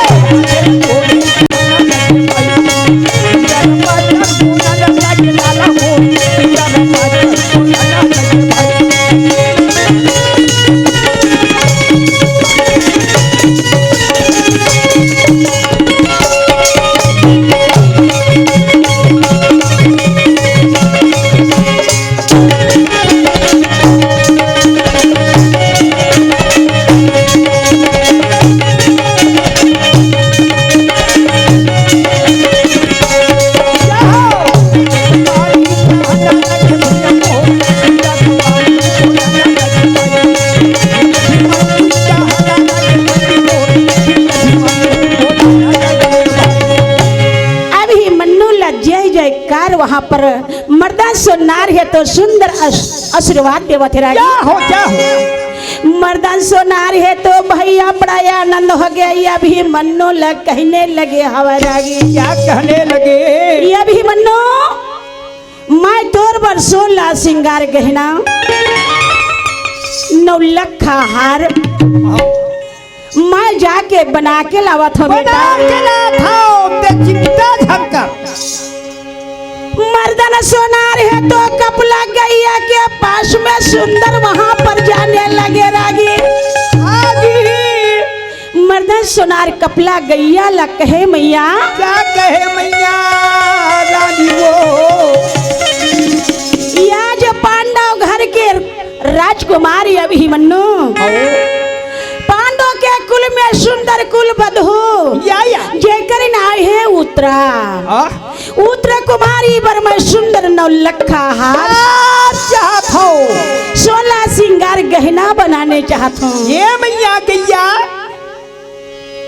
अभिमन्यु ला जय जयकार वहां पर। मर्दन सोनार हे तो सुंदर आस-, आशीर्वाद देवत हे रागी। जय हो, जय हो। मर्दन सोनार हे तो भैया बड़ा आनंद हो गया। ये अभिमन्यु ल कहने लगे हवय रागी। क्या कहने लगे? ये अभिमन्यु, मैं तोर बर सोला सिंगार गहना, नौ लखा हार, मैं जाके बना के लावत हूँ बेटा। बना के लावत हूँ, ते चिंता झन कर। मर्दन सोनार हे तो कपला गैया के पास में सुंदर वहां पर जाने लगे रागी। हाँ जी। मर्दन सोनार कपला गैया ला कहे मैया। क्या कहे मैया रानी वो? या जो पांडव घर के राजकुमारी अभिमन्यु। आओ। पांडव के कुल में सुंदर कुल बधू। या, या। जेकर नाव हे उत्तरा। आह। उत्तरा कुमारी बर मैं सुंदर नौ लखा हार। हार चाहत हूँ। सोला सिंगार गहना बनाने चाहत हूँ। ये मैया गैया।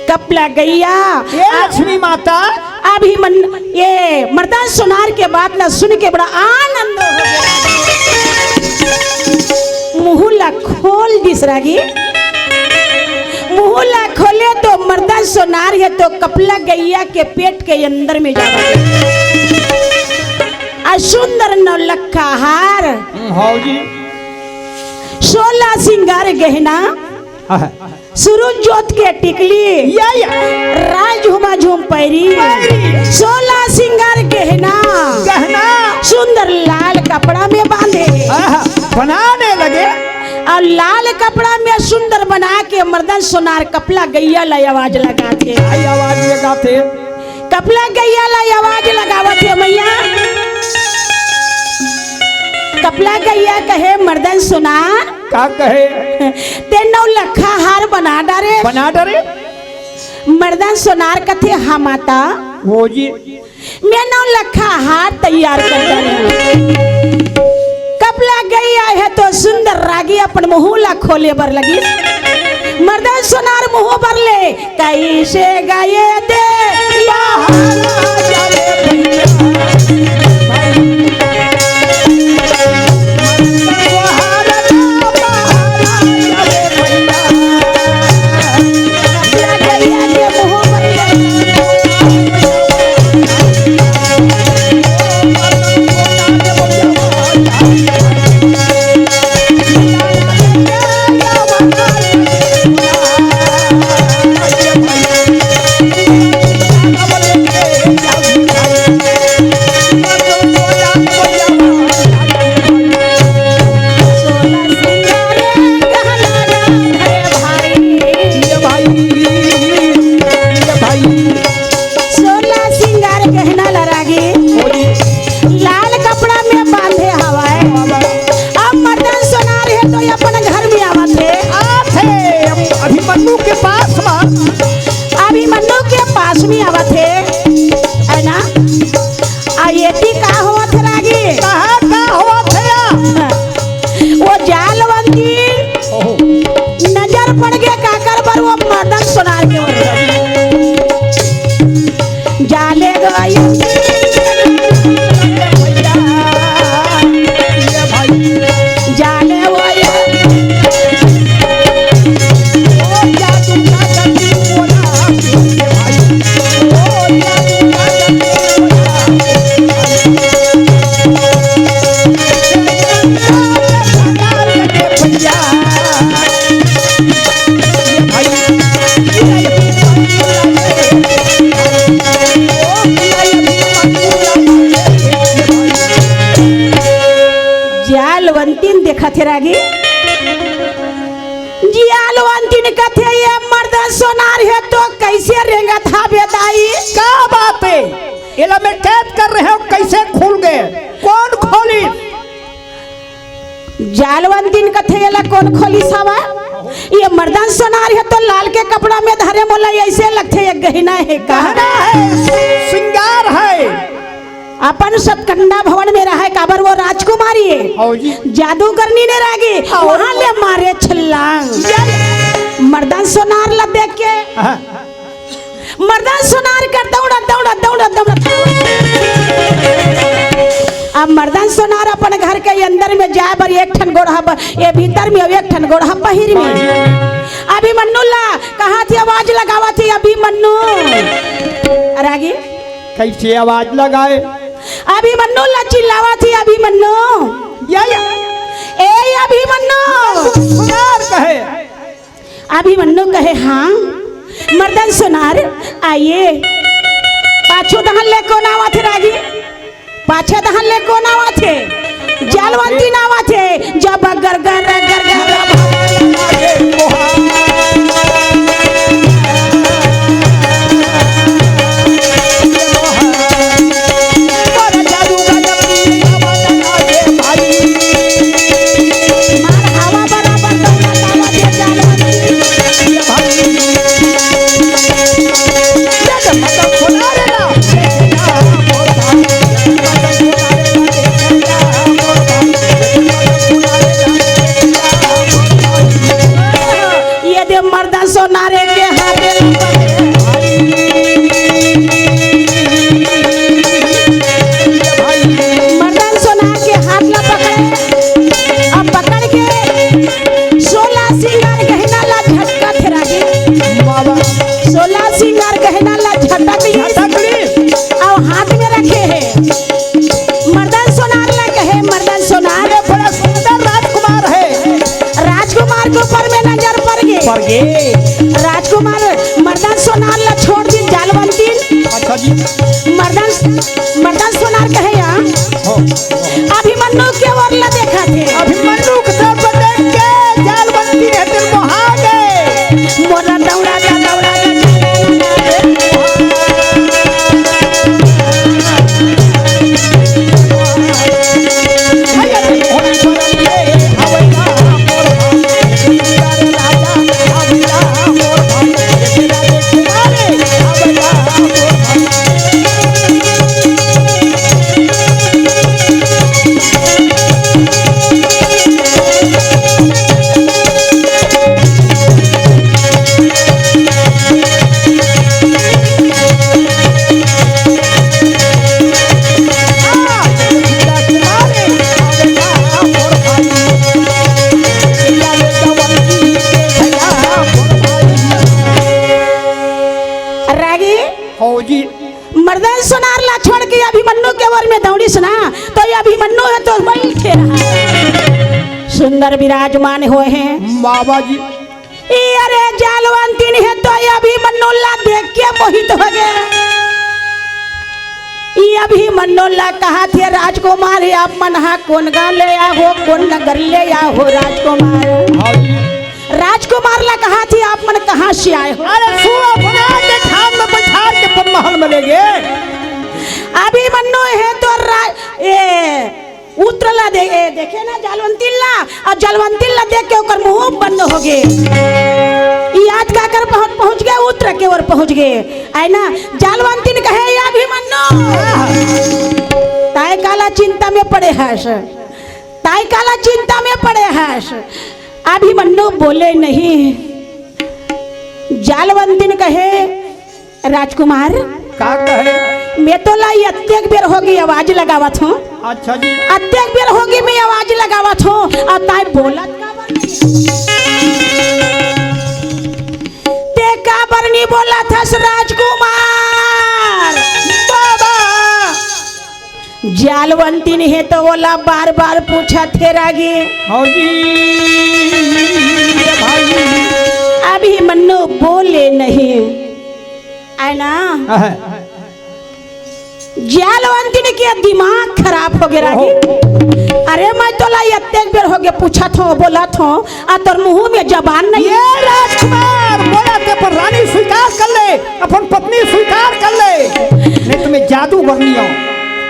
कपला गैया। ये लक्ष्मी माता। अभिमन-, ये मर्दन सोनार के बात ला सुन के बड़ा आनंद हो गया। मुंह ला खोल दिस रागी। मुंह ला खोले तो मर्दन सोनार हे तो कपला गैया के पेट के अंदर में जावत हे। आ सुंदर नौ लखा हार। हम्म, हाँ जी। सोला सिंगार गहना। हाँ। सुरुज जोत के टिकली, या, या। राज हुमा झूम पैरी, पैरी। सोला सिंगार गहना, गहना। सुंदर लाल कपड़ा में बांधे, आहा, बनाने लगे। अउ लाल कपड़ा में सुंदर बना के मर्दन सोनार कपला गैया ला आवाज लगाथे। आई आवाज लगाथे। कपला गैया ला आवाज लगावत हे मैया। कपला गैया कहे मर्दन सोनार। का कहे? ते नौ लखा हार बना डारे। बना डारे। मर्दन सोनार कथे, हाँ माता। वो जी। मैं नौ लखा हार तैयार कर डारे। कपला गैया हे तो सुंदर रागी अपन मुंह ला खोले बर लगिस। मर्दन सोनार मुंह बर ले, कैसे गाए दे या ये भाई, ये भाई। सोला सिंगार गहना ला रागी, लाल कपड़ा में बांधे हवय। अब मर्दन सोनार हे तो ये अपन घर में आवत हे। आथे, अभिमन्यु के पास में। अभिमन्यु के पास में आवत हे, है ना? कि का होवत हे रागी? कहाँ का होवत हे या? वो जालवंती ओहो। नजर पड़ गे काकर बर, वो मर्दन सोनार के बर। जाले गई। ये भाई। जाले वो ये। ओ जादू का गति बोला, ये भाई। ओ जादू का गति बोला। जालवंतीन देखत हे रागी, जालवंतीन कथे, "ये मर्दन सोनार हे तो कइसे रेंगत हाबे दाई?" का बात हे? एला मैं कैद कर रहे हो, कैसे खुल गए? कौन खोली? जालवंतीन कथे, "एला कोन खोलिस हवय? ये मर्दन सोनार हे तो लाल के कपड़ा में धरे, मोला अइसे लगथे ये गहना हे का?" गहना हे, श्रृंगार हे। अपन सतकंडा भवन में रहय, काबर वो राजकुमारी हे। हव जी। जादूगरनी ने रागी, हव। वहाँ ले मारे छलांग। मर्दन सोनार ला देख के। हाँ। मर्दन सोनार कर दौड़ा, दौड़ा, दौड़ा, दौड़ा। अब मर्दन सोनार अपन घर के अंदर में जाए बर एक ठन गोड़हा ब-, ये भीतर में, अब एक ठन गोड़हा पहिर में। अभिमन्यु ला कहाथे, आवाज लगावथे, "अभिमन्यु।" रागी? कइसे आवाज लगाए? अभिमन्यु ला चिल्लावथे, "अभिमन्यु।" या, या। ए अभिमन्यु। सोनार कहे। अभिमन्यु कहे, "हाँ, मर्दन सोनार, आइए।" पाछू दहन ले कोन आवथे रागी? पाछे दहन ले कोन आवथे? जालवंतीन आवथे। जब गर गर गर गर ये दे मर्दन सोनारे के हाथे ला पकड़े। मर्दन सोनार के हाथ ला पकड़े। अब पकड़ के सोलह सिंगार गहना ला झटकथे रागी। बाबा। सोलह सिंगार गहना ला झटक ली। झटक ली। अउ हाथ में रखे हे। मर्दन सोनार ला कहे, मर्दन सोनार। ये बड़ा सुंदर राजकुमार हे। राजकुमार के ऊपर में नजर पड़ गे। पड़ गे। राजकुमार मर्दन सोनार ला छोड़ दी जालवंतीन। अच्छा जी। मर्दन, मर्दन सोनार कहे या। हो। अभिमन्यु के ओर ला देखथे। अभिमन्यु के तरफ देख के जालवंतीन हे तेन मोहा गे। मोला दौड़ा जा, दौड़ा जा। रागी, हव जी। मर्दन सोनार ला छोड़ के अभिमन्यु के ओर में दौड़िस ना, तो ये अभिमन्यु हे तो बइठे रहा। सुंदर विराजमान होए हे। बाबा जी। ई अरे जालवंतीन हे तो ये अभिमन्यु ला देख के मोहित हो गे। ई अभिमन्यु ला कहाथे, "राजकुमार, आप मन हा कोन गांव ले आए हो, कोन नगर ले आए हो राजकुमार?" हाँ जी। राजकुमार ला कहाथे, "आप मन कहाँ से आए हो?" अरे सुअपना के खान में बैठार के अपन महल में ले गे। अभिमन्यु हे तो रा-, ए, उत्र ला दे-, ए, देखे ना जालवंती ला, अउ जालवंती ला देख के ओकर मुंह बंद हो गे। ई आज काकर पहुंच, पहुंच गे, उत्र के ओर पहुंच गे। आय ना, जालवंतीन कहे, "ए अभिमन्यु।" चिंता में पड़े हस, ताई काला चिंता में पड़े हस। अभिमन्यु बोले नहीं। जालवंतिन कहे, राजकुमार, का कहे? मैं तोला अतेक बेर होगे आवाज लगावत हूँ। अच्छा जी। अतेक बेर होगे मैं आवाज लगावत हूँ, अउ ताय बोलत काबर नहीं? ते काबर नहीं बोलत हस राजकुमार? बाबा। जालवंतिन हे तो ओला बार-बार पूछत हे रागी। हाँ जी, ये भाई। अभिमन्यु बोले नहीं, है ना? अहं। जालवंतिन के दिमाग खराब होगे रागी। ओहो। अरे मैं तोला अतेक बेर होगे पूछत हों, बोलत हों, अउ तोर मुँह में जबान नहीं। ये राजकुमार, बोलत हे अपन रानी स्वीकार कर ले, अपन पत्नी स्वीकार कर ले, नहीं तो मैं जादू करनी हूँ।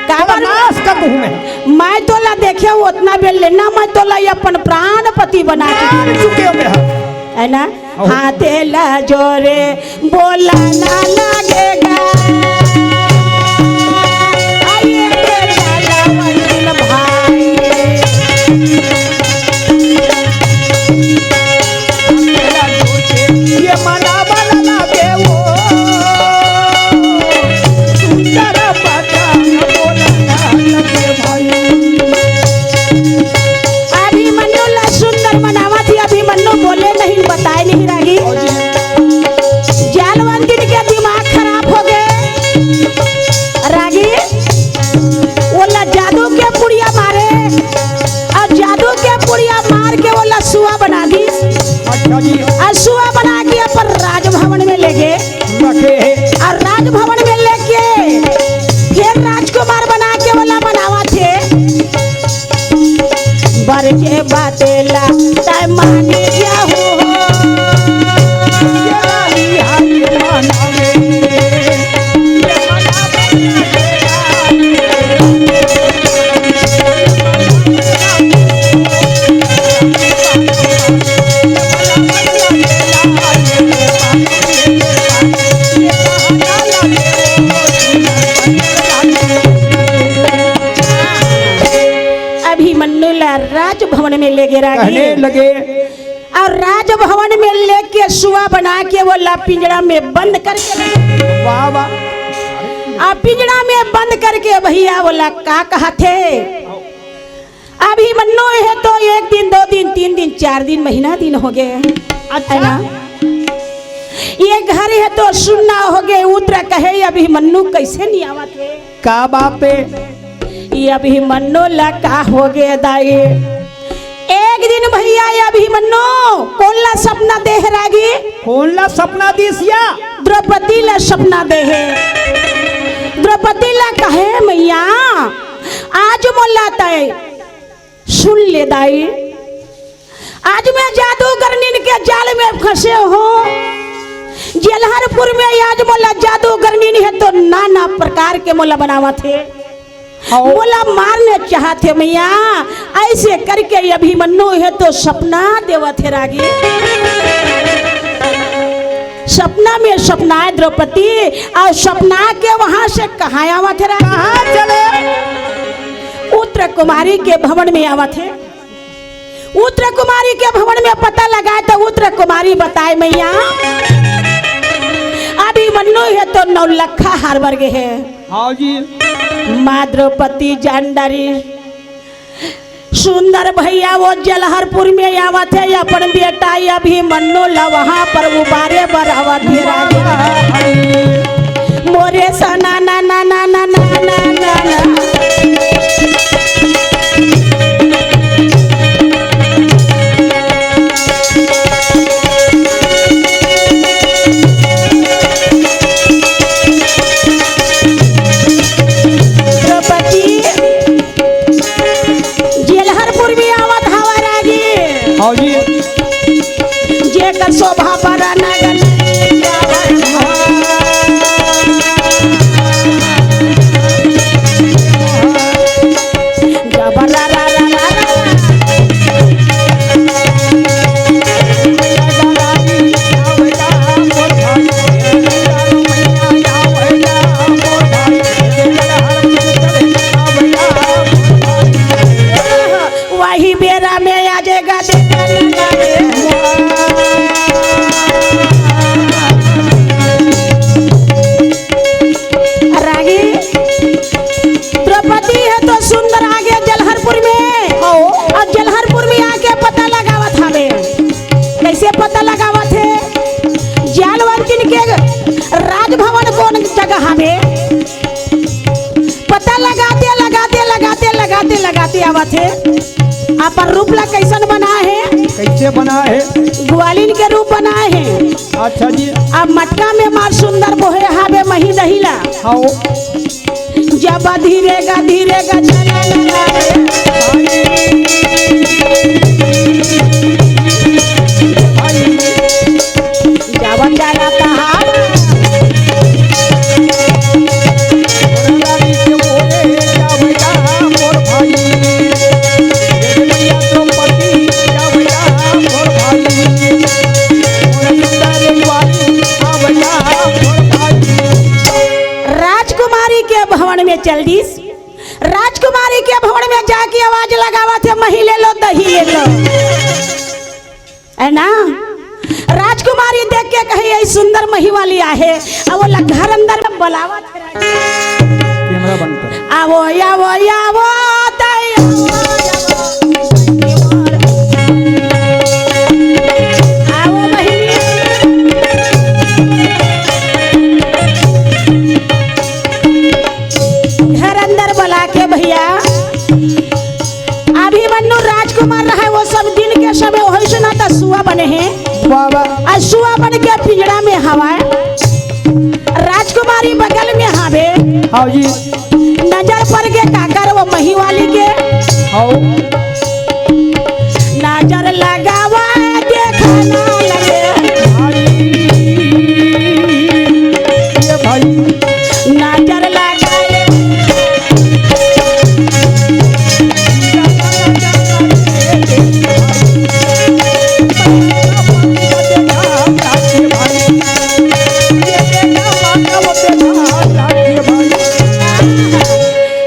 काबर? नाश कर दूँ मैं। मैं तोला देखे हूँ ओतना बेर ले ना, मैं तोला अपन प्राण पति बना के प्राण चुके हो मैं। है ना? ओहो। हाथे ला जोरे बोला ना लागेगा। आइए तेरा लावण भाई। ये मना बना देवो। सुंदर बचा बोला ना लगे भाई। अभिमन्यु ला सुंदर मनावत हे, अभिमन्यु बोले नहीं, बताए नहीं रागी। जालवंतिन के दिमाग खराब होगे रागी। ओला जादू के पुड़िया मारे, अउ जादू के पुड़िया मार के ओला सुआ बना दिस। अच्छा जी। अउ सुआ बना के अपन राजभवन में लेगे। रखे हे। अउ राजभवन में लेके फेर राजकुमार बना के ओला मनावत हे। बर के बात ला तैं मानी जाहू हो। ये लाली हाय माना रे। अभिमन्यु ला राजभवन में लेगे रागी। कहने लगे। अउ राजभवन में लेके सुआ बना के ओला पिंजड़ा में बंद करके रख। वाह, वाह। अउ पिंजड़ा में बंद करके भैया ओला का कहत हे? अभिमन्यु हे तो एक दिन, दो दिन, तीन दिन, चार दिन, महीना दिन होगे। अच्छा। है ना? ये घर हे तो सुन्ना होगे, उतर कहे अभिमन्यु कइसे नहीं आवत हे? का बात हे? ये अभिमन्यु ला का होगे दाई? एक दिन भैया ये अभिमन्यु कोन ला सपना दे हे रागी? कोन ला सपना दिस या? द्रौपदी ला सपना दे हे। द्रौपदी ला कहे, मैया, आज मोला तैं सुन ले दाई, आज मैं जादूगरनीन के जाल में फंसे हों। जेलहरपुर में आज मोला जादूगरनीन हे तो नाना प्रकार के मोला बनावत हे। हाँ। मोला मारने चाहत हे मैया, अइसे करके अभिमन्यु हे तो सपना देवत हे रागी। सपना में सपनाए द्रौपदी, अउ सपना के वहां से कहाँ आवत हे रागी? कहाँ चले? उत्तर कुमारी के भवन में आवत हे। उत्तर कुमारी के भवन में पता लगाए त उत्तर कुमारी बताए, मैया, अभिमन्यु हे तो नौलखा हार बर गे हे। हाँ जी। माँ द्रौपदी जान डारी, सुंदर भैया वो जलहरपुर में आवत हे, अपन बेटा अभिमन्यु ला वहाँ पर उबारे बर आवत हे राजा। मोरे सना ना ना ना ना ना ना ना। द्रौपदी जेलहरपुर भी आवत हवा रागी। हाँ जी। जेकर शोभा बड़ा नगर थे। अपन रूप ला कैसन बनाए हे? कैसे बनाए हे? ग्वालिन के रूप बनाए हे। अच्छा जी। अब मटका में मार सुंदर बोहे हावे मही दही ला। हाँ। जब धीरे गा धीरे गा चला लगा रे। जब चला तहार। राजकुमारी के भवन में चल दिस। राजकुमारी के भवन में जाके आवाज लगावत हे, "मही ले लो, दही ले लो।" है ना? राजकुमारी देख के कहे, "यही सुंदर मही वाली आहे।" अब वो ल-, घर अंदर में बुलावत हे। कैमरा बंद कर। आवो, आवो, आवो, दई आवो, आवो। आवो बहिनी। घर अंदर बुला के भैया, अभिमन्यु राजकुमार रहे, वो सब दिन के समय होइस ना त सुआ बने हे। वाह, वाह। आ सुआ बन के पिंजड़ा में हवय, राजकुमारी बगल में हवे। हाँ जी।